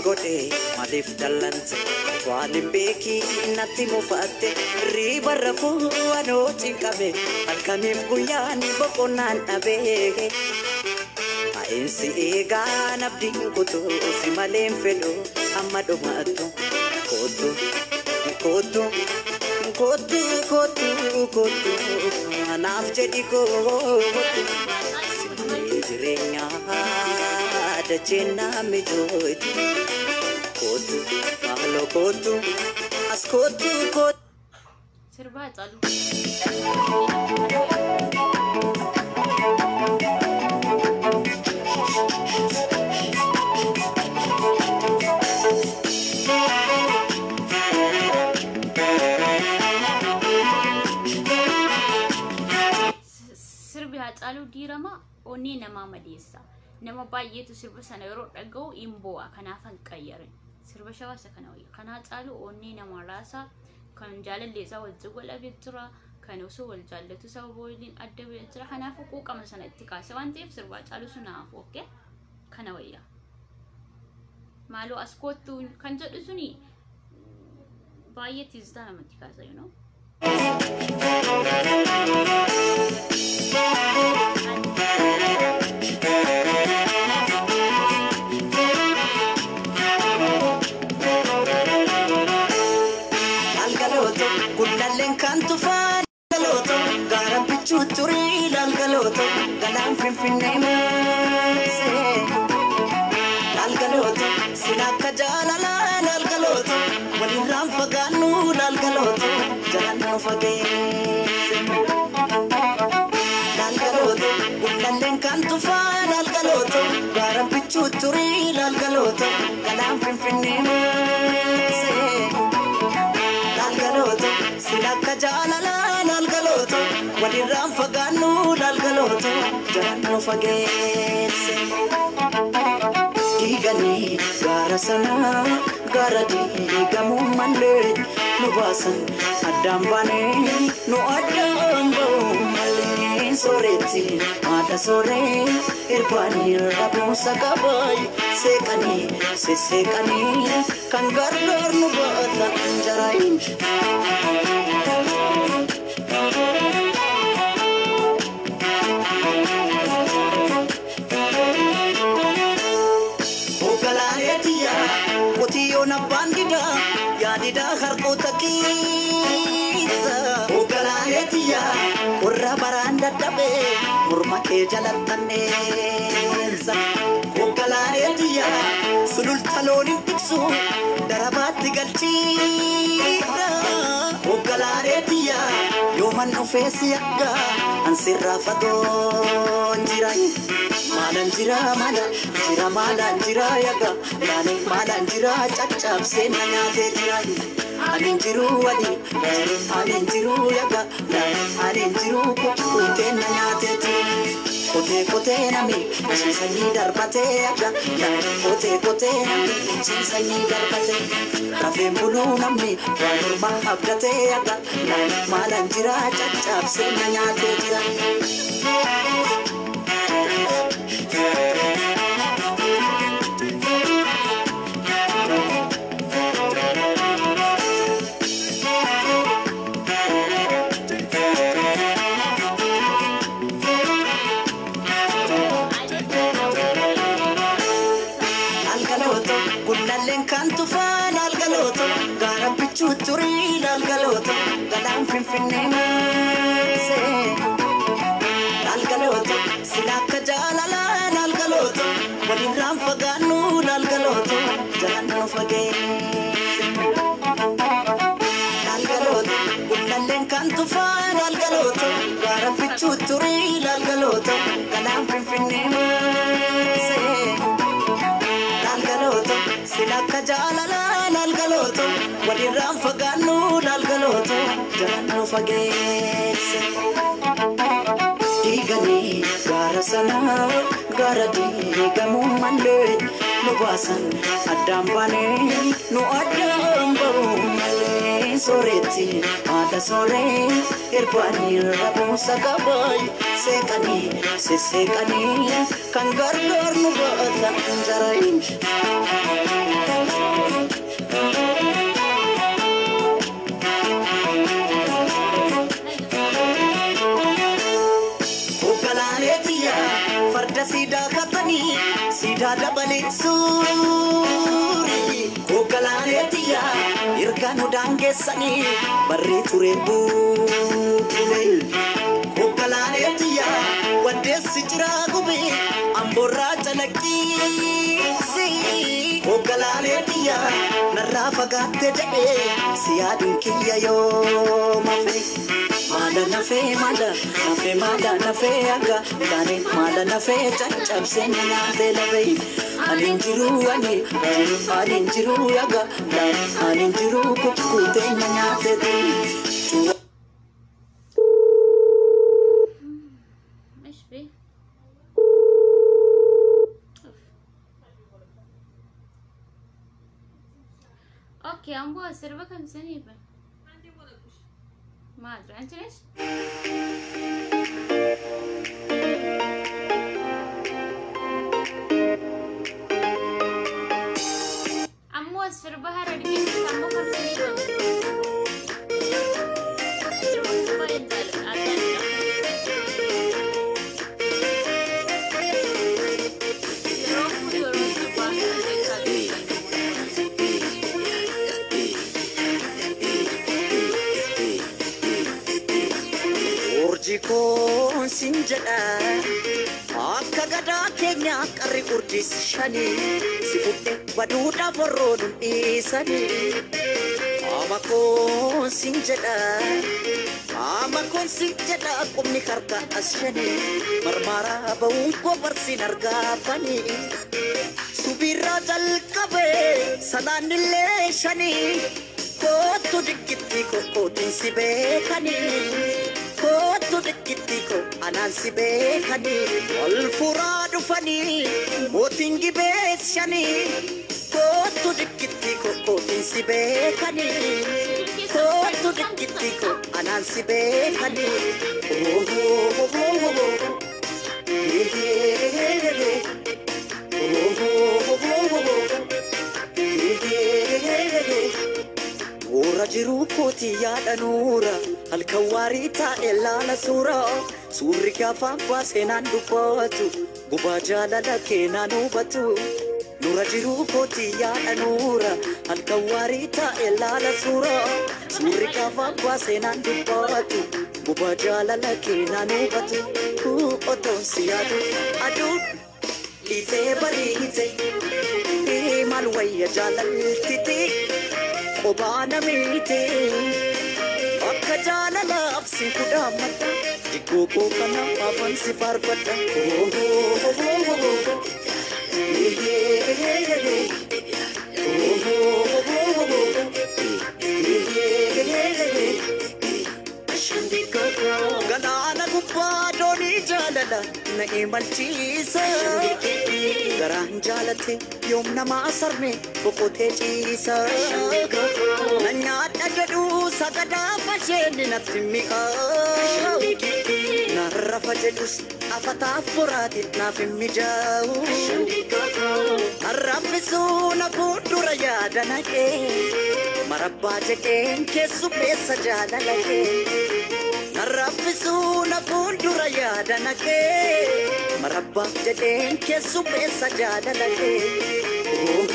godhe maaliif dallante waan hin beekiin natti mufatte riiba rafuu anoo cinqabe halkaniif guyyaan boqonnaan dhabe. Taa'insi eegaan abdiin kutuu si maleen fedhu amma dhumaattu kootu kootu kootu kootu kootu anaaf jedhi kootu si malee jireenya dacheen naa mijootu kootu maaloo kootu as kootu kootu. Sirba Haacaaluu. Sirbi Haacaaluu diirama onnee namaa madeessa. Nama baay'eetu sirba sana yeroo dhaga'u hin bo'a. Kanaaf hin qayyarin. Sirba shawaasa kana wayya. Kan Haacaaluu onnee nama raasa. Kan jaalallee isaa wajjin wal dhabee jira. Kan osoo wal jaallatu sababa waliin adda ba'ee jira. Kanaafuu quuqama sana itti kaase waan ta'eef sirba Haacaaluu sun hafu okkee kana wayya. Maaloo as kootu kan jedhu suni baay'ee tizzitaa namatti kaasa you know. Laalgalooto gullalleen kan tufaa laalgalooto gaara bichuu turii laalgalooto galaan finfinnee maasee laalgalooto sin akka jaalalaa laalgalooto walirraan fagaannu laalgalooto jalaan nu fageesse laalgalooto gullalleen kan tufaa laalgalooto gaara bichuu turii laalgalooto galaan finfinnee maasee. Laalgalooto sin akka jaalalaa laalgalooto walirraan fagaannu laalgalooto jalaan nu fageesse. Diiganii gaara sanaa gaara diigamuu malee nu baasan addaan baanee nu addaan ba'uu malee sooretti haadha sooree irbaanii rabuusa qabaay seeqanii sesseeqanii kan gargaar nu baata jaraayin. Hoogganaayeetiya qotiyyoon abbaan didaa yaadidaa harkoota keessa. Hoogganaayeetiya qorra baraan dadhabee morma kee jalattanneessa. Hoogganaayeetiya sululta looniin tiksu darabaatti galchiidha. Hoogganaayeetiya yooman dhufee si akka ansirraa fagoon jira. Maalaan jira maalaan jira maalaan jira yaga laale maalaan jira caccabsee na nyaatee jira. Ani jiru wali ani jiru yaga laale ani jiru kukkutee na nyaatee jira. Kotee kotee nami ciisanii darbatee yaga laale kotee kotee nami ciisanii darbatee. Rafeen buluu namni waan mormaa abdatee yaga laale maalaan jira caccabsee na nyaatee jira. Laalgalooto gullalleen kan tufaa laalgalooto gaara bichuu turii laalgalooto galaan finfinnee maasee. Laalgalooto sin akka jaalalaa laalgalooto walirraan fagaannu laalgalooto jalaan nu fageesse. Laalgalooto gullalleen kan tufaa laalgalooto gaara bichuu turii laalgalooto galaan finfinnee maasee. Laalgalooto sin akka jaalalaa laalgalooto walirraan fagaannu laalgalooto jalaan nu fageesse. Diiganii gaara sanaa gaara diigamuu malee nu baasan addaan baanee nu addaan ba'uu malee sooretti haadha sooree irbaanii rabuusa qabaay seeqanii sesseeqanii kan gargaar nu baata jaraayin. Hidda siidaa katanii siidaa dabalee suurii Koogalaaleetiya erga nu daangeessanii barree ture buukule Koogalaaleetiya waddeessi jiraa gubee amboorraa calaqqiisi Koogalaaleetiya narraa fagaatte jedhee si yaaduun kiyya yoo mafe. Mala nafe mala nafe mala nafe aga dane mala nafe caccabse nyaate lafe ani jiru ani jiru ani jiru aga dane ani jiru kukkute nyaate tu. ايش بيه؟ اوكي امبو سربا كم سنة ما ادري انت ليش؟ عمو سربها رجلي عمو 5 Urjikoon sin jedha akka gadaa keenya qarri urjis shanii si fudhe baduudhaaf warroon dhiisanii. Qaama koon sin jedha qaama koon sin jedha qubni harka as shanii marmaaraa ba'uun koo barsiin argaafanii. Subirraa jalqabee salaanillee shanii kootu dikkitti kokkootiin si beekanii. Kootu dikkitti ko anaan si beekanii ol furaa dhufanii mootiin gibees shanii kootu dikkitti ko kootiin si beekanii kootu dikkitti ko anaan si beekanii. Warra jiruu kooti yaada nuura halkan waarii taa'e laala suura suurri gaafa baasee naan dubbatu gubaa jaalala kee naan hubatu. Nura jiruu kooti yaada nuura halkan waarii taa'e laala suura suurri gaafa baasee naan dubbatu gubaa jaalala kee naan hubatu. Otoon si yaadu aduun dhiitee bariite maal wayya jaalaltiti. Obaana miti akka jaalalaaf si kudhaammadha jiggoo koo kana afaan si faarfadha. Galaana gubbaa doonii jaalala na imalchiisa garaan jaalate yoom nama sarme boqotee ciisa na nyaadha jedhu sagadaa fasheenni natti mi'aawu na rafa jedhus afataaf boraati naaf hin mijaa'u arraffisuu na fuuldura yaada naqee marabbaa jedheen keessummeessa jaalala kee. Arraffisuu na fuuldura yaada naqee marabbaa jedheen keessummeessa jaalala kee.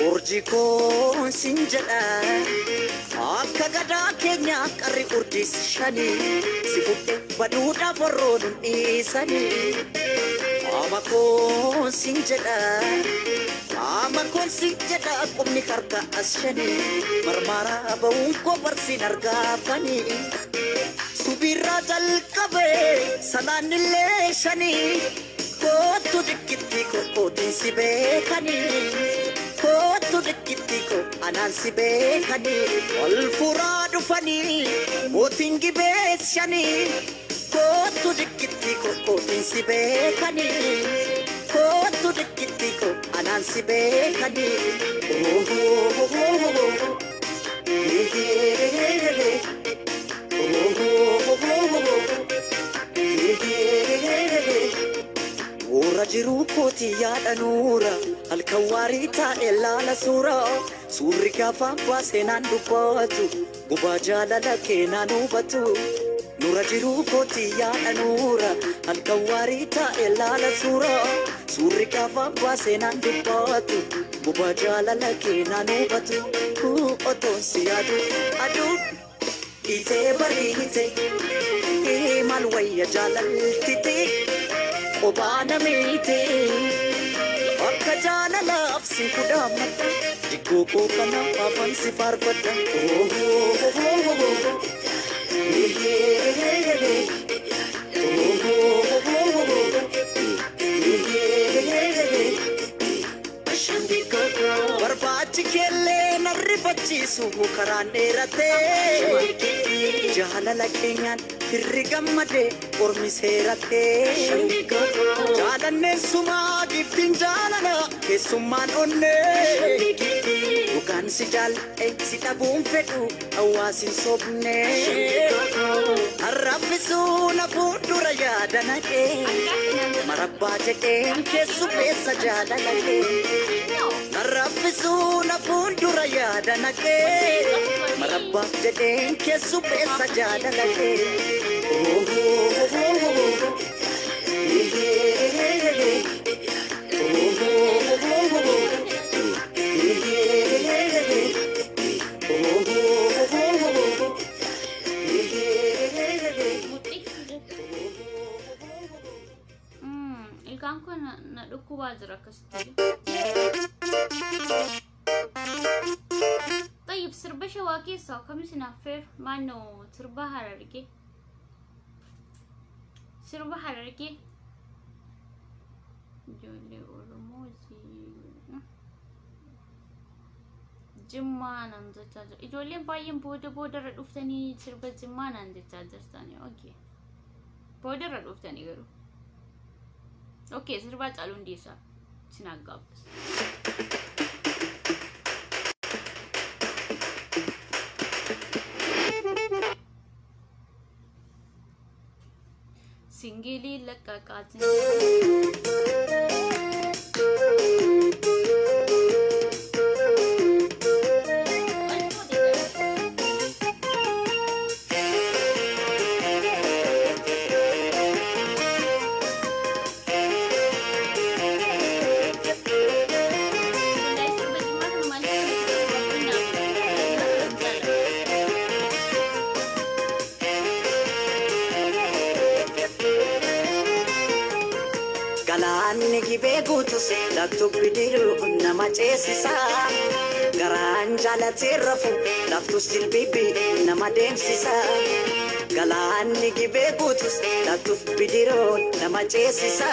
Urjikoon sin jedha akka gadaa keenya qarri urjis shanii si fudhe baduudhaaf warroon dhiisanii. Qaama koon sin jedha qaama koon sin jedha qubni harka as shanii marmaaraa ba'uun koo barsiin argaafanii. Subirraa jalqabee salaanillee shanii kootu dikkitti kokkootiin si beekanii. Kootu dikkitti ko anaan si beekanii ol furaa dhufanii mootiin gibees shanii kootu dikkitti ko kootiin si beekanii kootu dikkitti koo anaan si beekanii. Warra jiruu kooti yaada nuura halkan waarii taa'e laala suura suurri gaafa baasee naan dubbatu gubaa jaalala kee naan hubatu. Nura jiruu kooti yaada nuura halkan waarii taa'e laala suura suurri gaafa baasee naan dubbatu gubaa jaalala kee naan hubatu. Otoon si yaadu aduu dhiitee bariite maal wayya jaalaltite qophaa nameete akka jaalalaaf sin kudhaammadha jiggoo koo kanaaf afaan si faarfadha. Barbaachi keellee na rifachiisu karaan dheeratee jaalala keenyaan firri gammadee ormi seeratee jaalanneen sumaa giftiin jaalala keessummaan onnee dhugaan si jaalladhe si dhabuun fedhu hawaasin sobnee harraffisuu na fuuldura yaada naqee marabbaa jedheen keessu keessa jaalala kee. Narraffisuu na fuuldura yaada naqee marabbaa jedheen keessu keessa jaalala kee. Ilkaan kun na dhukkubaa jira akkasitti. طيب sirba shawaa keessaa kam isin affeer maannoo sirba harargee sirba harargee ijoollee Oromoo jimmaa naan jechaa jira. Ijoolleen baay'een booda boodarra dhuftanii sirba jimmaa naan jechaa jirtanii. Okay. Boodarra dhuftanii garuu. Okay, sirba Haacaaluu Hundeessaa isin aggaabbas. Singilii laqqaqaatiin. Galaanni gibee guutus laaftuu bidiruu nama ceesisa. Garaan jaalatee rafu laaftus jilbibi nama deemsisa. Galaanni gibee guutus laaftuu bidiruu nama ceesisa.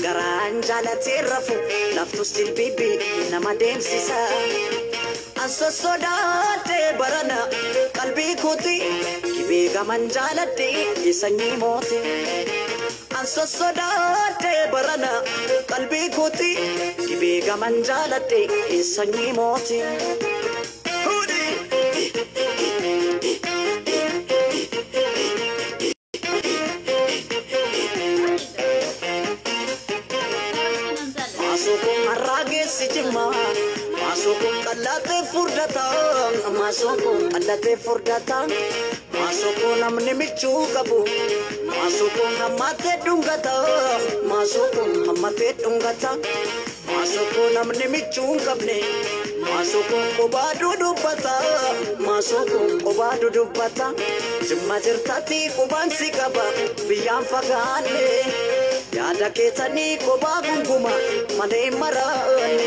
Garaan jaalatee rafu laaftus jilbibi nama deemsisa. An sossodaatee barana qalbii kooti gibee gaman jaaladhee sanyii mooti. An sossodaatee barana qalbii kooti gibee gaman jaaladhee sanyii mooti. Maasoo har'aa geessi jimmaa maasoo qallatee furdataa maasoo qallatee furdataa maasoo namni michuu qabu maasoo hammatee dhungataa maasoo hammatee dhungataa maasoo namni michuu hin qabne maasoo qobaa dudubbataa maasoo qobaa dudubbataa jimma jirtatti qubaan si qaba biyyaan fagaanne. Yaada keessanii qobaa gunguma malee maraanne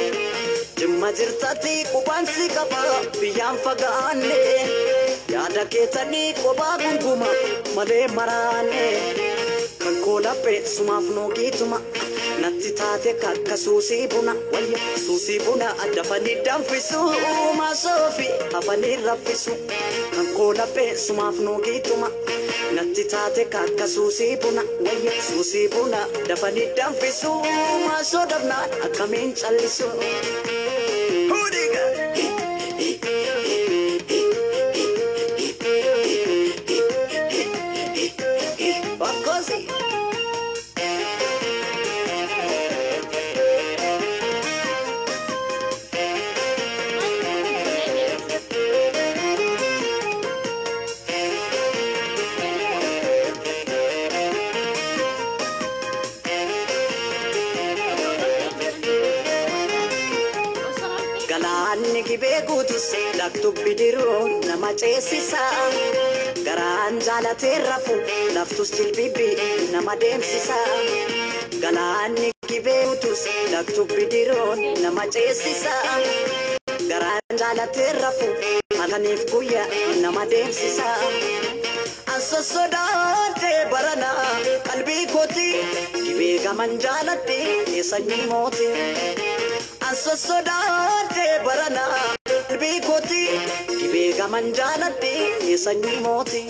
jimma jirtatti qubaan si qaba biyyaan fagaanne yaada keessanii qobaa gunguma malee maraanne kan koo laphee sumaaf noogiituma natti taate kakka suusii buna wayya suusii buna addafanii danfisu maasoofi hafanii raffisu kan koo laphee sumaaf noogiituma. Natti taate kakka suusii buna wayya suusii buna dafanii danfisu maasoo dhabnaan akkamiin callisu. Galaanni gibee guutus laktubbi diruu nama ceesisa. Garaan jaalatee rafu laftus jilbibbi nama deemsisa. Galaanni gibee guutus laktubbi diruu nama ceesisa. Garaan jaalatee rafu halkaniif guyyaa nama deemsisa. An sossodaadhee barana qalbii kooti gibee gaman jaaladhee sanyii mooti. An sossodaadhee barana qalbii kooti gibee gaman jaaladhee sanyii mooti.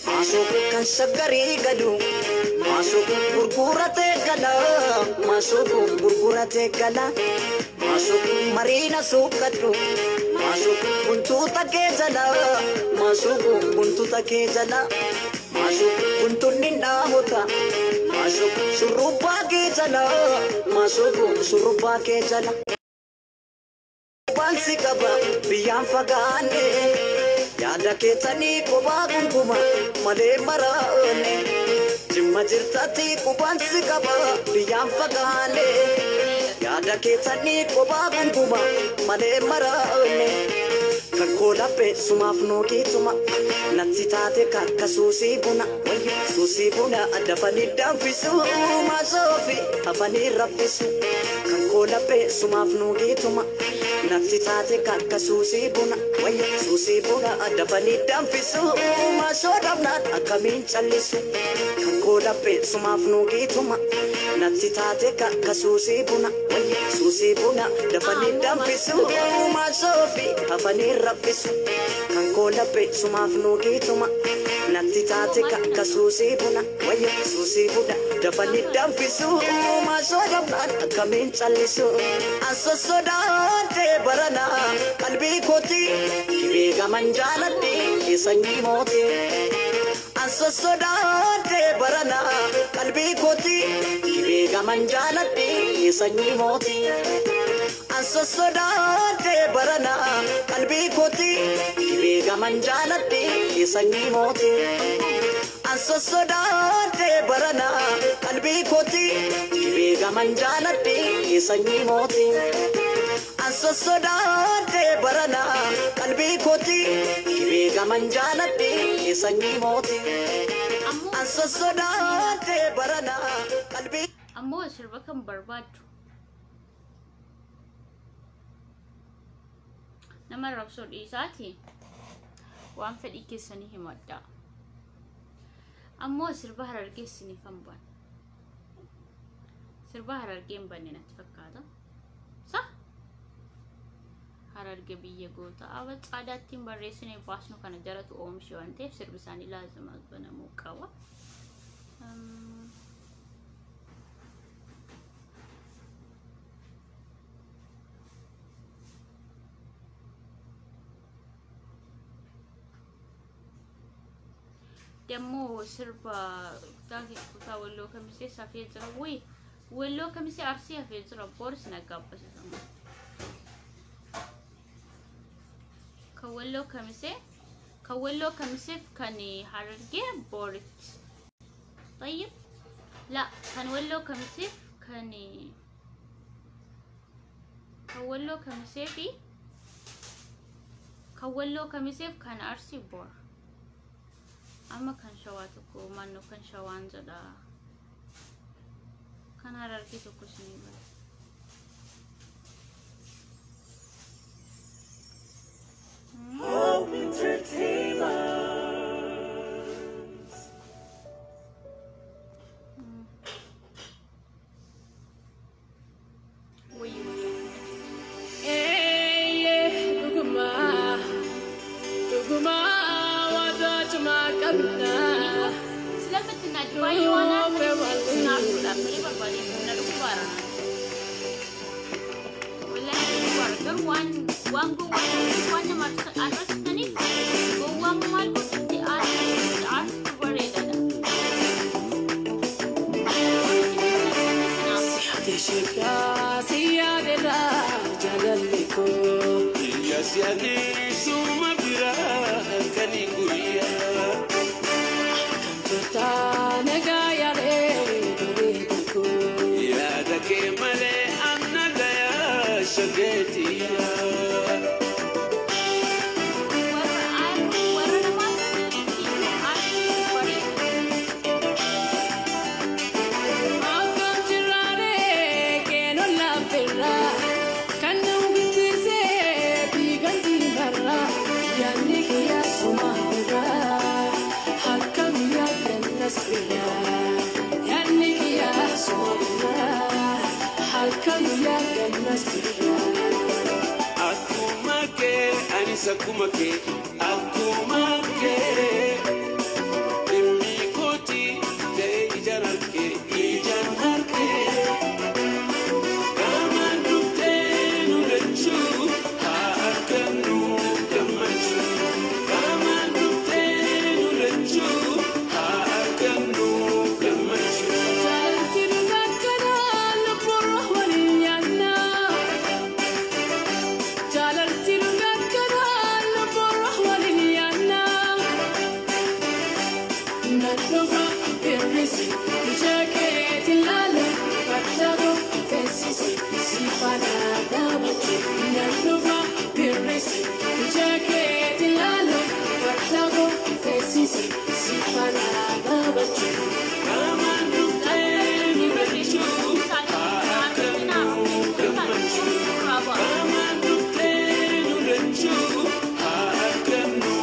Maasoo kan shaggarii gadu maasoo gurguratee gala maasoo gurguratee gala maasoo mariina suuqadhu maasoo buntuuta kee jala maasoo buntuuta kee jala maasoo buntuunni dhaabota maasoo shurrubbaa kee jala maasoo shurrubbaa kee jala. Wansi qaba biyyaan fagaanne yaada keessanii qubaa gunguma malee maraane jimma jirtatti qubaan si qaba biyyaan fagaanne yaada keessanii qubaa gunguma malee maraane kakkoo laphee sumaaf nuuqiituma natti taate kakka suusii buna wayya suusii buna dafanii danfisu maasoofi hafanii raffisu kakkoo laphee sumaaf nuuqiituma natti taate kakka suusii buna wayya suusii buna dafanii danfisu maasoo dhabnaan akkamiin callisu kakkoo laphee sumaaf nuuqiituma natti taate kakka suusii buna wayya suusii buna dafanii danfisu maasoofi hafanii raffisu kakkoo laphee sumaaf nuuqiituma natti taate kakka suusii buna wayya suusii buna dafanii danfisu maasoo dhabnaan akkamiin callisu. An sossodaadhee barana qalbii kooti gibee gaman jaaladhee sanyii mooti. An sossodaadhee barana qalbii kooti gibee gaman jaaladhee sanyii mooti. An sossodaadhee barana qalbii kooti gibee gaman jaaladhee sanyii mooti. An sossodaadhee barana qalbii kooti gibee gaman jaaladhee sanyii mooti. An sossodaadhee barana qalbii kooti gibee gaman jaaladhee sanyii mooti. An sossodaadhee barana qalbii. Ammoo sirba kan barbaaddu nama rabsoo dhiisaati waan fedhii keessanii himadha. Ammoo sirba harargee isiniif hin banne. Sirba harargee hin banne natti fakkaata. Sa? Harargee biyya goota. Aba caadaatti hin barreessine baasnu kana jaratu oomishe waan ta'eef sirbi isaanii laazima banamuu qaba. ደግሞ sirba kutaa walloo kamisee safee jira ወይ walloo kamisee arsii hafee jira boris naggabbasisama ከወሎ ከሚሴ ከወሎ ከሚሴፍ ከኒ ሐረርጌ ቦሪት طيب لا كان ወሎ ከሚሴፍ ከኒ ከወሎ ከሚሴፊ ከወሎ ከሚሴፍ ከን አርሲ ቦር amma kan shawaa tokko maannoo kan shawaan jedha kan harargee tokko isinii bara. Hope Entertainment. Waan gowwaa waan nama arrabsitaniif gowwaan maal godhutti aarsu bareedaadha. Siyaasni suma biraa halkanii guyyaa. Yaada kee malee anna gayaa shageetiyaa. Warra nama arrabsitaniif aarsu bareeda. Akkuma kee anis akkuma kee akkuma kee dhimmi kooti ta'e ijaan harkee ijaan harkee qaamaan dhuftee nu lachuu haa argannu gammachuu qaamaan dhuftee nu lachuu haa argannu gammachuu. Qaamaan dhuftee nu lachuu haa argannu gammachuu. Qaamaan dhuftee nu lachuu haa argannu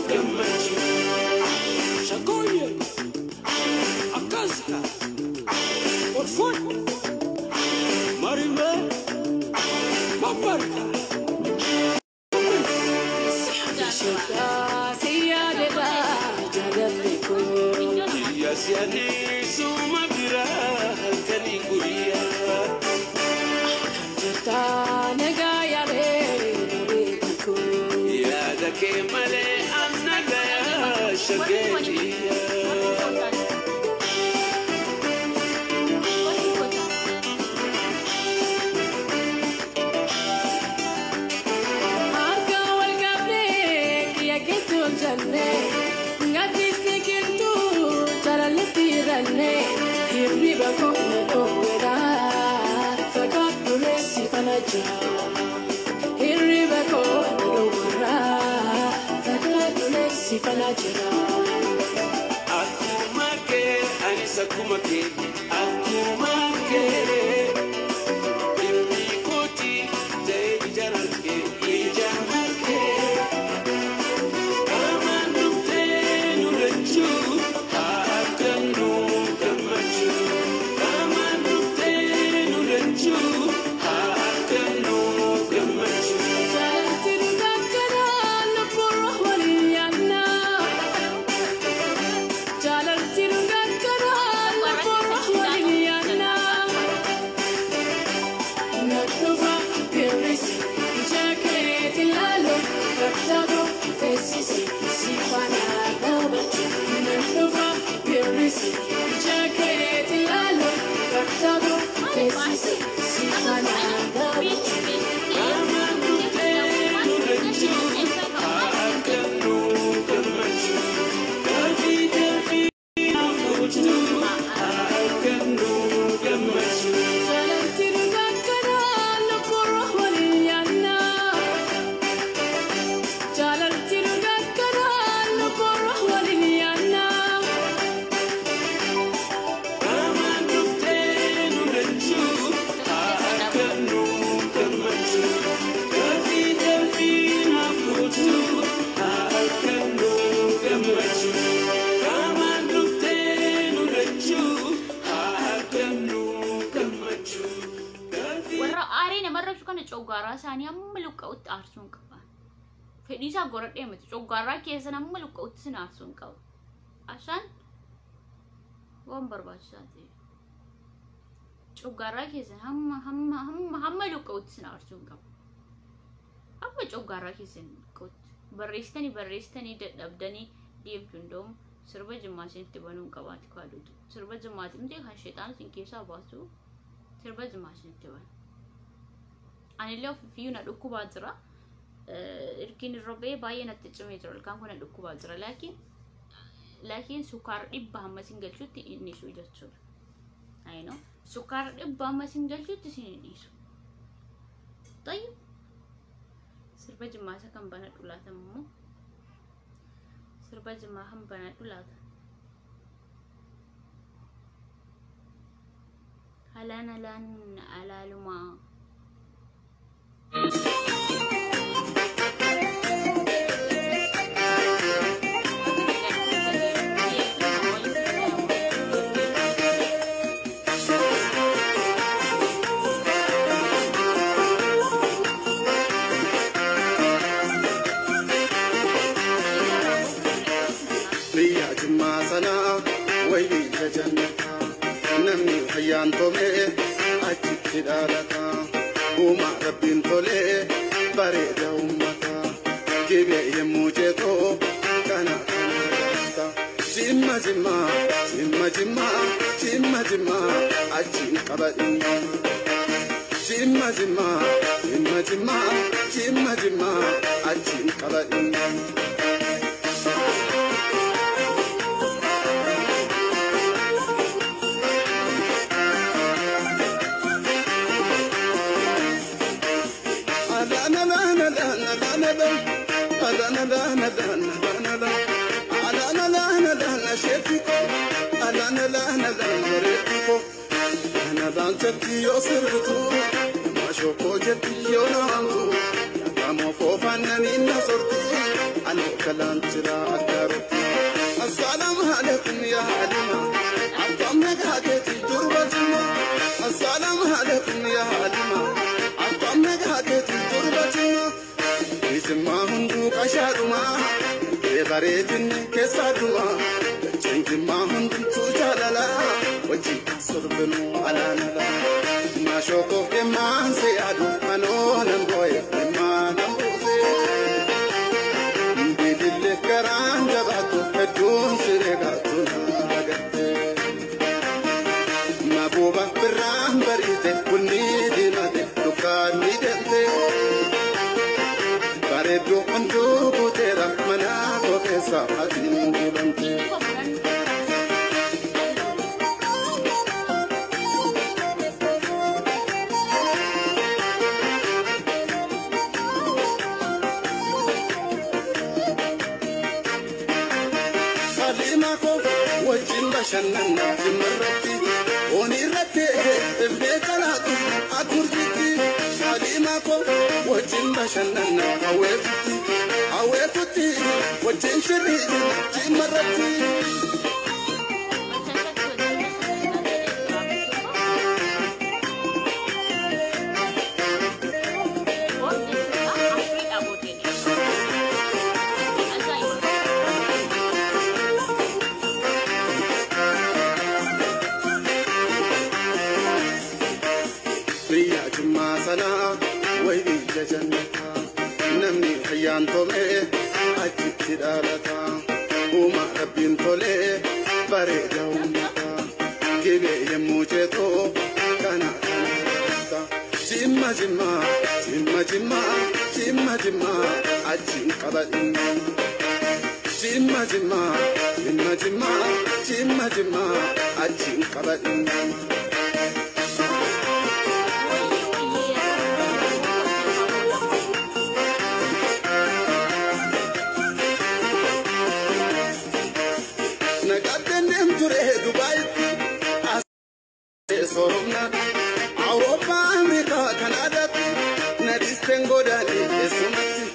gammachuu. Shaggooyyee akkasika olfuun marimee mammarika. Siyaasni suma biraa halkanii guyyaa. Yaada kee malee anna gayaa shageetiyaa. Akkuma kee anis akkuma kee akkuma kee dhimmi kooti ta'e ijaan harkee ijaan harkee qaamaan dhuftee nu lachuu haa argannu gammachuu qaamaan dhuftee nu lachuu haa argannu gammachuu. Qaamaan dhuftee nu lachuu haa argannu gammachuu dafii dafii naaf gochuu haa argannu gammachuu. Qaamaan dhuftee nu lachuu haa argannu gammachuu dafii dafii naaf gochuu haa argannu gammachuu qaamaan dhuftee nu lachuu haa argannu gammachuu dafii. Warra aaree nama arrabsu kana coggaaraa isaanii hamma luqqa'utti aarsuu hin qaban. Fedhii isaa goradhee miti. Coggaaraa keessan hamma luqqa'utti sin aarsuu hin qabu. Ashaan waan barbaachisaa ta'e. Coggaaraa keessan hamma hamma hamma hamma luqqa'utti sin aarsuu hin qabu. Amma coggaarraa keessan qotti. Barreessitanii dadhabdanii deemtu hundoom sirba jimmaa isinitti banuun qabaati kaaduutu. Sirba jimmaati miti kan sheexaan isin keessaa baasu sirba jimmaa isinitti banu. Anillee ofiifiyyuu na dhukkubaa jira. Irkiin irra ba'ee baay'ee natti cimee jira. Ilkaan kun na dhukkubaa jira. Laakiin sukkaara dhibba hamma isin galchutti inni isu jechuudha. Ayinoo sukkaara dhibba hamma isin galchutti isin inni isu. Tayyib. Sirba jimmaa isa kan banadhu laata immoo. Sirba jimmaa kan banadhu laata. Alaan alaan alaalumaa. Biyya jimmaa sanaa way biyya jannataa namni fayyaan tolee achitti dhaalataa uumaa rabbiin tolee bareeda uummataa gibee yemmuu jeetoo kana kana galata jimma jimmaa jimma jimmaa jimma jimmaa achiin qaba dhimma jimma jimmaa jimma jimmaa jimma jimmaa achiin qaba dhimma. السلام عليكم يا حليمة عطمك حكيتي تربتنا السلام عليكم يا حليمة عطمك حكيتي تربتنا Ijimmaa hunduu qashaadhumaa bareedinni keessaa dhumaa jimmaa hundumtuu jaalalaa wajjin sirbinuu alaanalaa maashookoof dhimmaan si yaadu anoo nan boo'e dhimmaa nan buuse bilillee garaan jabaatu hedduun siree gaatu na garte mabuuba birraan bariite bunni diimate dukkaanni deemte. Bareedduu hunduu guuteera mana koo keessa atiin dibamte. Haliima koo wajjin bashannanna jimmarratti foon irratti ifnee kalaatu akurjitti. Haliima koo wajjin bashannanna hawweetutti hawweetutti wajjin shirrii jimmarratti. Biyya jimmaa sanaa way biyya jannataa namni fayyaan tolee achitti dhaalataa uumaa rabbiin tolee bareeda uummataa gibee yemmuu jeetoo kana kana galata jimma jimmaa jimma jimmaa jimma jimmaa achiin qaba dhimma jimma jimmaa jimma jimmaa jimma jimmaa achiin qaba dhimma. Naqaddeen ture Dubaayitti Soromna Awurooppaa Ameerikaa Kanaadaatti Nadisteen godaane eessumatti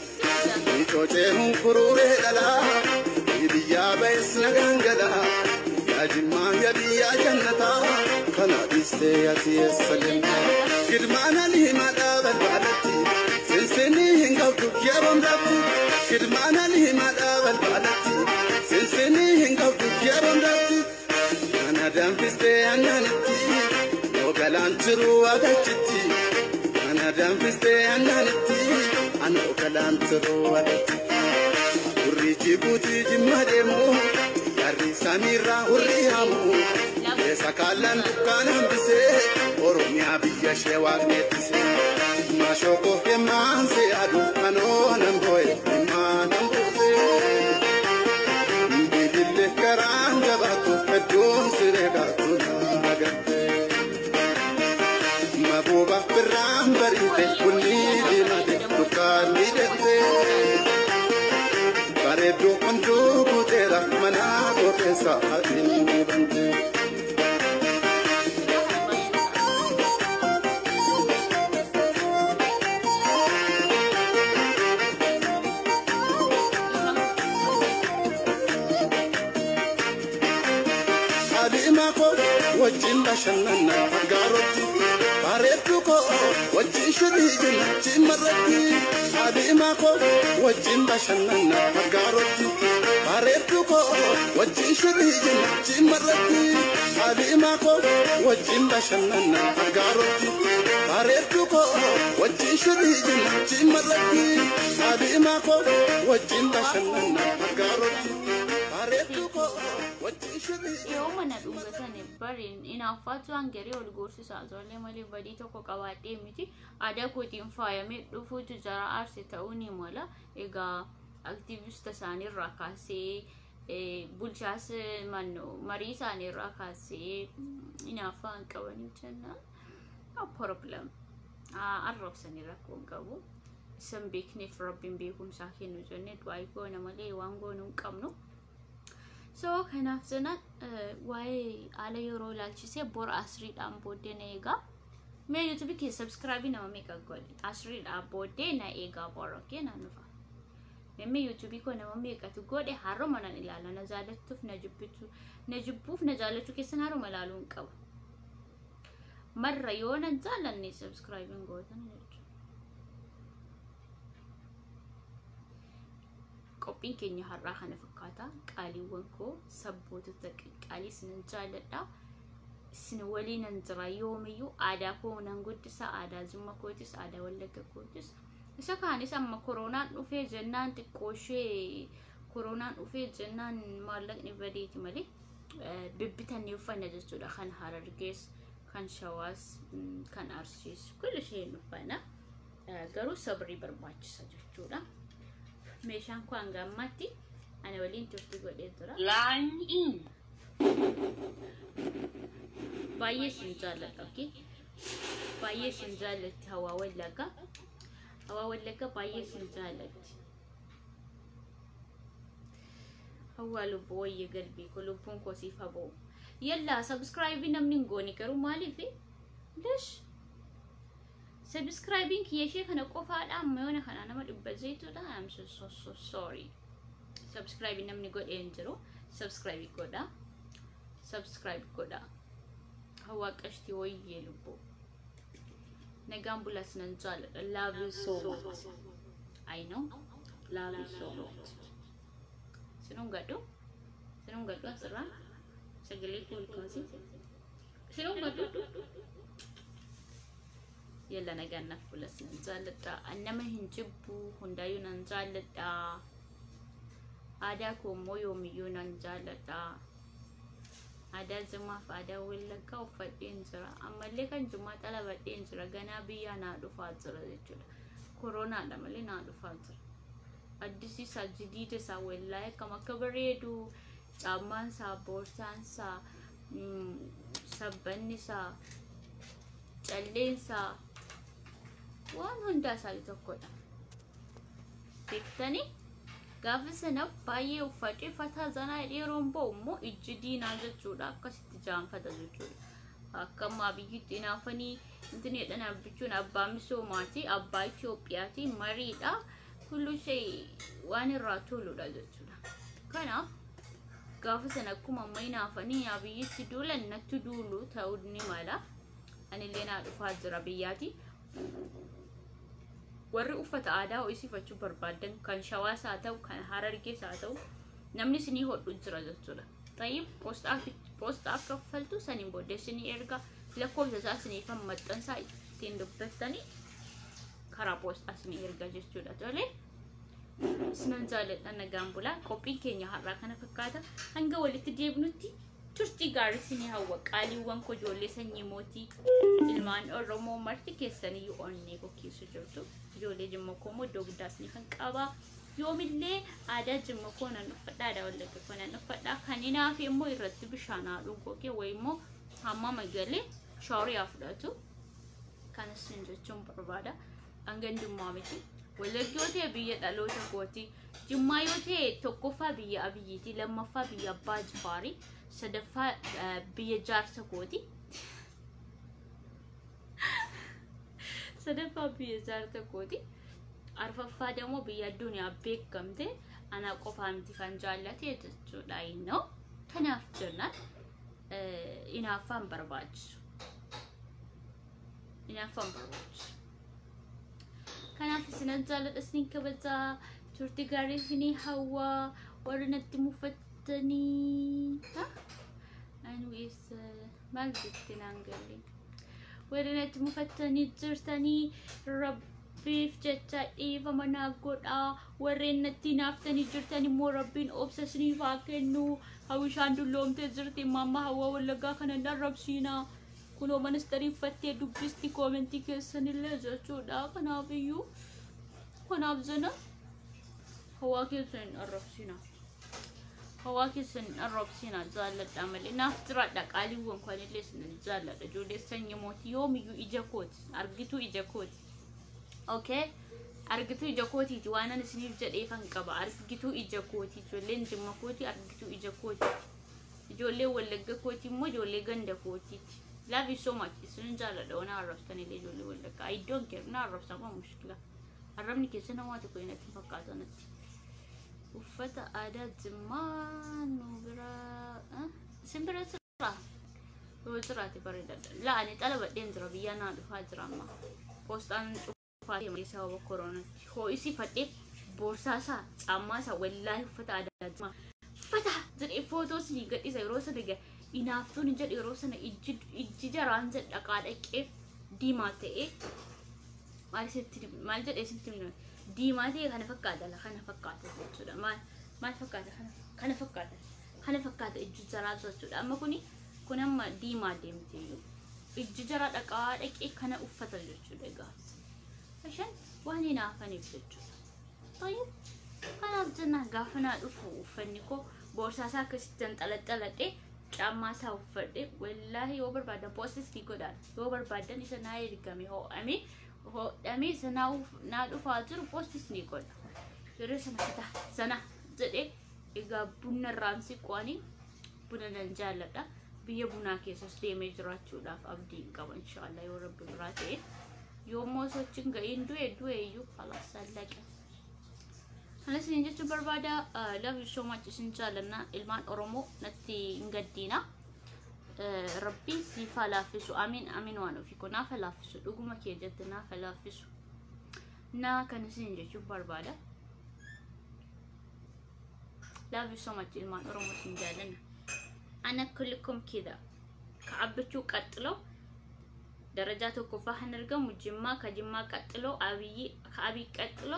Micoocee hunkuruuree dhalaa Biyyaa ba'es nagaan galaa Yaa jimmaa yaa biyyaa jannataa Kana dhiistee ati eessa deemta Girmaana liimaadhaa balbalatti Sinsinii hin qabdu yeroon dhabdu Girmaana liimaadhaa balbalatti Sinsinii hin qabdu yeroon dhabdu Kana danfistee aananitti yoo galaan jiru agachitti Kana danfistee aananitti Anoo kalaan turuu adatti. Hurrii Jibuutii jimma deemu yarri samiirraa hurrii haamu. Keessa kaallaan dukkaan hambisee Oromiyaa biyya ishee waaqni eebbisee. Maashooko himmaan si aduu anoo nan boo'e himmaa nan buusee. Bilillee karaan jabaatu hedduun siree kaatu nagattee. Mabuuba birraan bariite bunni diimate dukkaan miidhagdee. Bareedduu hunduu guuteera mana koo keessa atiin dibamte. Haadhimaa koo wajjin bashannana gaarootti. Bareedduu koo wajjin shirii jenna cimmarratti. Haadhimaa koo wajjin bashannana gaarootti. Bareedduu koo wajjin shirii jenna cimmarratti. Haadhimaa koo wajjin bashannana gaarootti. Bareedduu koo wajjin shirii jenna cimmarratti. Haadhimaa koo wajjin bashannana gaarootti. Bareedduu koo wajjin shirii jenna. Yoo mana dhungatan bariin inaaffaatu hangaree ol goorsisaa tollee malee badii tokko qabaadhee miti aadaa kootiin faayamee dhufuutu jara aarse ta'uu ni mala. Egaa aktiivista isaaniirraa kaasee bulchaas marii isaaniirraa kaasee inaaffaa hin qabanii jennaan no problem arrabsanii rakkoo hin qabu. Isan beekneef rabbiin beekumsaa kennu jennee du'aa goona malee waan goonuu hin qabnu. So kanaaf jenaan waa'ee haala yeroo ilaalchisee bora asriidhaan booddee na eegaa. Mee YouTube kee subscribe nama meeqa godhe asriidhaan booddee na eegaa bora kee na nufa. Mee YouTube koo nama meeqatu godhe haruma nan ilaala na jaallattuuf na jibbitu na jibbuuf na jaallachuu keessan haruma ilaaluu hin qabu. Marra yoo na jaallanne subscribe hin gootan jechuudha. Qophiin keenya har'aa kana fakkaata. Qaaliiwwan koo sabbootota qaalii isinan jaalladha. Isin waliinan jira yoomiyyuu aadaa koo nan guddisa aadaa Jimma kootis aadaa Wallagga kootis. Isa kaanis amma koronaan dhufee jennaan xiqqoo ishee koronaan dhufee jennaan maallaqni badeeti malee bibbitannee uffanna jechuudha. Kan Harargees, kan Shawaas, kan Arsiis kulli isheen uffanna. Garuu sabrii barbaachisa jechuudha. Meeshaan koo hanga ammaatti ana waliin turtii godhee jira. Line in. Baay'ee isin jaalladha, okay? Baay'ee isin jaallatti hawaa Wallaggaa. Hawaa Wallaggaa baay'ee isin jaallatti. Hawaa lubbuu wayya galbii koo lubbuun koo siif haa ba'u. Yallaa subscribe namni hin goone garuu maaliif? Lesh. Subscribing kiyya ishee kana qofaadha amma yoona kana nama dhibba zeetudha. I'm so so so sorry. Subscribe namni godhee hin jiru. Subscribe godha. Subscribe godha. Hawaa qashtii wayyee lubbuu. Nagaan bulas nan jaalladha. Love you so much. I know. Love you so much. Sinuun gadhu? Sinuun gadhu asirraa? Sagalee koo ol kaasi. Sinuun gadhu? Yalla nagaan naaf bulas nan jaalladha. Nama hin jibbu hundaayyuu nan jaalladha. Aadaa koo immoo yoomiyyuu nan jaalladha. Aadaa Jimmaaf aadaa Wallaggaa uffadheen jira. Ammallee kan Jimmaa xalabadheen jira. Ganaa biyyaa naa dhufaa jira jechuudha. Koronaadha malee naa dhufaa jira. Addisi isaa jidiida isaa wallaahi akkam akka bareedu caammaan isaa boorsaan isaa sabbanni isaa calleen isaa waan hundaa isaa tokkodha. Beektanii gaafa sana baay'ee uffadhee fataa zanaa yeroon ba'u immoo ijji diinaa jechuudha akkasitti jaanfata jechuudha. Akka ammaa biyyitti hinaafanii intini jedhan abbichuun abbaa misoomaati abbaa Itoophiyaati mariidha. Kullu ishee waan irraa toludha jechuudha. Kanaaf gaafa sana akkuma amma hinaafanii abiyyitti duulan natti duulu ta'uu ni mala. Anillee naa dhufaa jira biyyaati. Warri uffata aadaa ho'isifachuu barbaadan kan Shawaas haa ta'u kan Harargees haa ta'u namni isinii hodhu jira jechuudha. Tayyib poostaa akka kaffaltu saniin booddee isinii erga lakkoofsa isaa isiniif maxxansaa ittiin dubbattanii Karaa poostaa isinii erga jechuudha. Tole, isinan jaalladha, nagaan bulaa. Qophiin keenya har'aa kana fakkaata. Hanga walitti deebinutti turtii gaarii isinii hawwa. Qaaliiwwan koo, ijoollee sanyii mootii, ilmaan Oromoo marti keessaniyyuu onnee koo keessa jirtu. Ijoollee Jimma koo immoo iddoo guddaa isinii kan qaba. Yoomillee aadaa Jimma koo nan uffadha, aadaa Wallagga koo nan uffadha. Kan hinaafi immoo irratti bishaan haa dhugu wayi immoo hamma magalee shaaworii haa fudhatu. Kanas sin jechuun barbaada. Hangandummaa miti. Wallaggi yoo ta'e biyya dhaloota kooti. Jimmaa yoo ta'e tokkoffaa biyya Abiyyiiti, lammaffaa biyya Abbaa Jifaarii, sadaffaa biyya jaarsa kooti. Sadaffaa biyya jaarsa kooti. Arfaffaa ደግሞ biyya addunyaa beekamte ana qofaa miti kan jaallate jechuudha innoo. Kanaaf jennaan inaaffaan barbaachisu. Inaaffaan barbaachisu. Kanaaf isinan jaalladha, isiniin kabajaa, turtii gaarii isinii hawwaa. Warri natti mufattanii anu eessa maal jette naan galle. Warri natti mufattanii jirtanii rabbiif jecha dhiifama naa godhaa. Warreen natti naaftanii jirtan immoo rabbiin obsa isiniif haa kennu. Hawishaan dulloomtee jirti, mamma Hawwa Wallaggaa kana hin arrabsiinaa. Kunoo ministeerii uffattee dubbisti koomentii keessanillee jechuudha. Kanaaf iyyuu kanaaf jena hawaa keessan hin arrabsiinaa. Hawaa keessan hin arrabsiinaa, jaalladha malee. Naaf jiraadha qaaliiwwan kanillee isin jaalladha. Ijoollee sanyii mootii yoomiyyuu ija kooti. Argituu ija kooti. Okay? Argituu ija kootiiti, waan ani isiniif jedheefan qaba. Argituu ija kooti. Ijoolleen Jimma kooti argituu ija kootiiti. Ijoolleen Wallagga kooti immoo ijoollee ganda kootiiti. Love you so much. Isin jaalladha, waan arrabsitanillee ijoollee Wallaggaa. I don't care. Na arrabsan ما مشكلة. Arrabni keessa namaa tokko natti hin fakkaatu natti. Uffata aadaa Jimmaa nu bira isin bira jira. Yoo jiraate bareedaadha. Laa, ani xalabadheen jira, biyya naa dhufaa jira amma. Poostaan cufaa deema sababa koronaatti. Ho'isii fadhee boorsaa isaa, caammaa isaa, wallaahi uffata aadaa Jimmaa uffata jedhee footoo isinii gadhiisa. Yeroo sana egaa inaaftuun hin jedhu, yeroo sana ijji jaraan jedha dhaqaa dhaqee diimaa ta'ee maal sitti maal jedhee sitti himna, diimaa ta'e kana fakkaata, la kana fakkaata jechuudha. Maal maal fakkaata? Kana fakkaata, kana fakkaata ijji jaraa jechuudha. Amma kuni kun amma diimaa deemte iyyuu ijji jaraa dhaqaa dhaqee kana uffata jechuudha egaa. Ashan waan hinaafaniif jechuudha. Tayyib, kanaaf jennaan gaafa naa dhufu uffanni koo boorsaa isaa akkasitti xalaxaladhee caammaa isaa uffadhe, wallaahi yoo barbaadan poostis ni godhaan, yoo barbaadan isa naa ergame ho'ame hodhamee isa naa dhufaa jiru poostis ni godha. Yeroo sana fitaa sana jedhee egaa buna irraan siqoanii buna nan jaalladha. Biyya bunaa keessas deemee jiraachuudhaaf abdiin qaba inshaallah yoo rabbi biraa ta'e. Yoommoo sochiin ga'iin du'e du'e iyyuu خلاص sallaqa. Kana isin jechuun barbaada. Love you so much, isin jaallanna ilmaan Oromoo, natti hin gaddiina. Rabbi siif haa laaffisu. Amiin amiin, waan ofii koo naaf haa laaffisu. Dhuguma kee jette, naaf haa laaffisu. Naa kan isin jechuun barbaada. Love you so much ilmaan Oromoo, isin jaallanna. أنا كلكم كذا ከአብቹ ቀጥሎ ደረጃ tokkoffaa kan argamu Jimmaa, ka Jimmaa ቀጥሎ Abiyyi, ka Abiy ቀጥሎ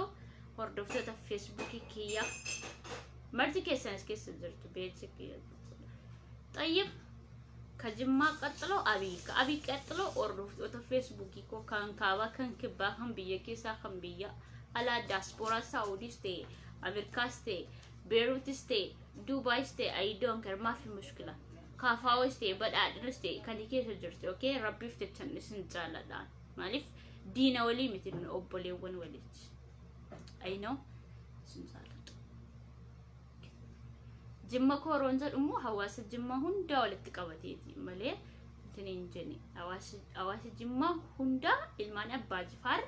hordoftoota feesbuukii kiyya marti keessanis keessa jirtu beeksi kiyya jechuudha. طيب, ከጅማ ቀጥሎ አብይ፣ ከአብይ ቀጥሎ hordoftoota feesbuukii koo kan kaabaa, kan kibbaa, kan biyya keessaa, kan biyya alaa, daaspooraa Saawudiis ta'e, Ameerikaas ta'e, Beeruutis ta'e, Duubaayis ta'e, I don't care, ما في مشكلة, kaafaawis ta'e, badhaadhinas ta'e, kan keessa jirtu, okay, rabbiif jechan isin jaalladhaan. Maaliif diina walii miti, nu obboleewwan waliiti. I know, isin jaalladha. Jimma kooroon jedhu immoo hawaasa Jimmaa hundaa walitti qabateeti malee isin hin jenne. Hawaasa Jimmaa hundaa, ilmaan Abbaa Jifaar,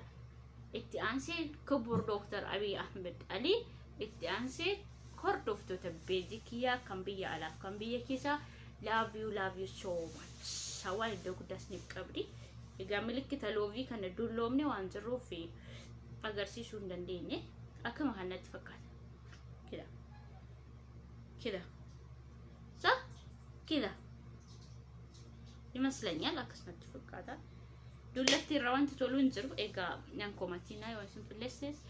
itti aansee ክቡር Dooktar Abiy Ahmed Ali, itti aansee hordoftoota beezii kiyyaa kan biyya alaaf kan biyya keessaa, love you, love you so much. Hawaan iddoo guddaas ni qabdi. Egaa milikkita loovii kana dulloomne waan jirruuf agarsiisuu hin dandeenye. Akkuma kanatti fakkaata. كده كده صح كده ይመስለኛል, akkasumatti fakkaata. Dullatti irra wanti tolu hin jiru. Egaa nan komatinaa yoo isin balleesses.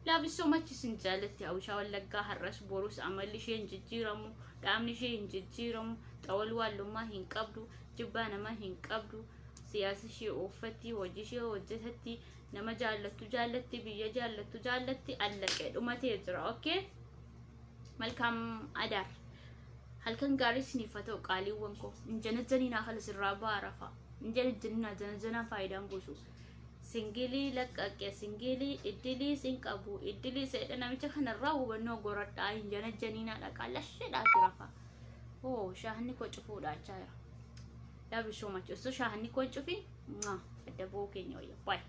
Love you so much, isin jaalatti. Hawwishaa Wallaggaa har'as borus amalli ishee hin jijjiiramu, dhaabni ishee hin jijjiiramu, xawal waallummaa hin qabdu, jibbaa namaa hin qabdu, siyaasa ishee ooffatti, hojii ishee hojjetatti, nama jaallattu jaallatti, biyya jaallattu jaallatti, allaqee dhumatee jira. Okay? Malkaam adaar. Halkan gaarii isiniif haa ta'u, qaaliiwwan koo. Hin janajjaninaa, haala sirraa baarafa. Hin janajjaninaa, janajjanaa faayidaan buusu. Singilii laqqaqe, singilii iddilii sin qabu, iddilii seedha namicha kanarraa hubannoo goradhaa, hin janajjaninaa, dhaqaa lasheedhaati rafa. Oo, shaahni koo cufuudhaachaa jira. Love you so much. Osoo shaahni koo cufin adda ba'uu keenya wayya. Bye.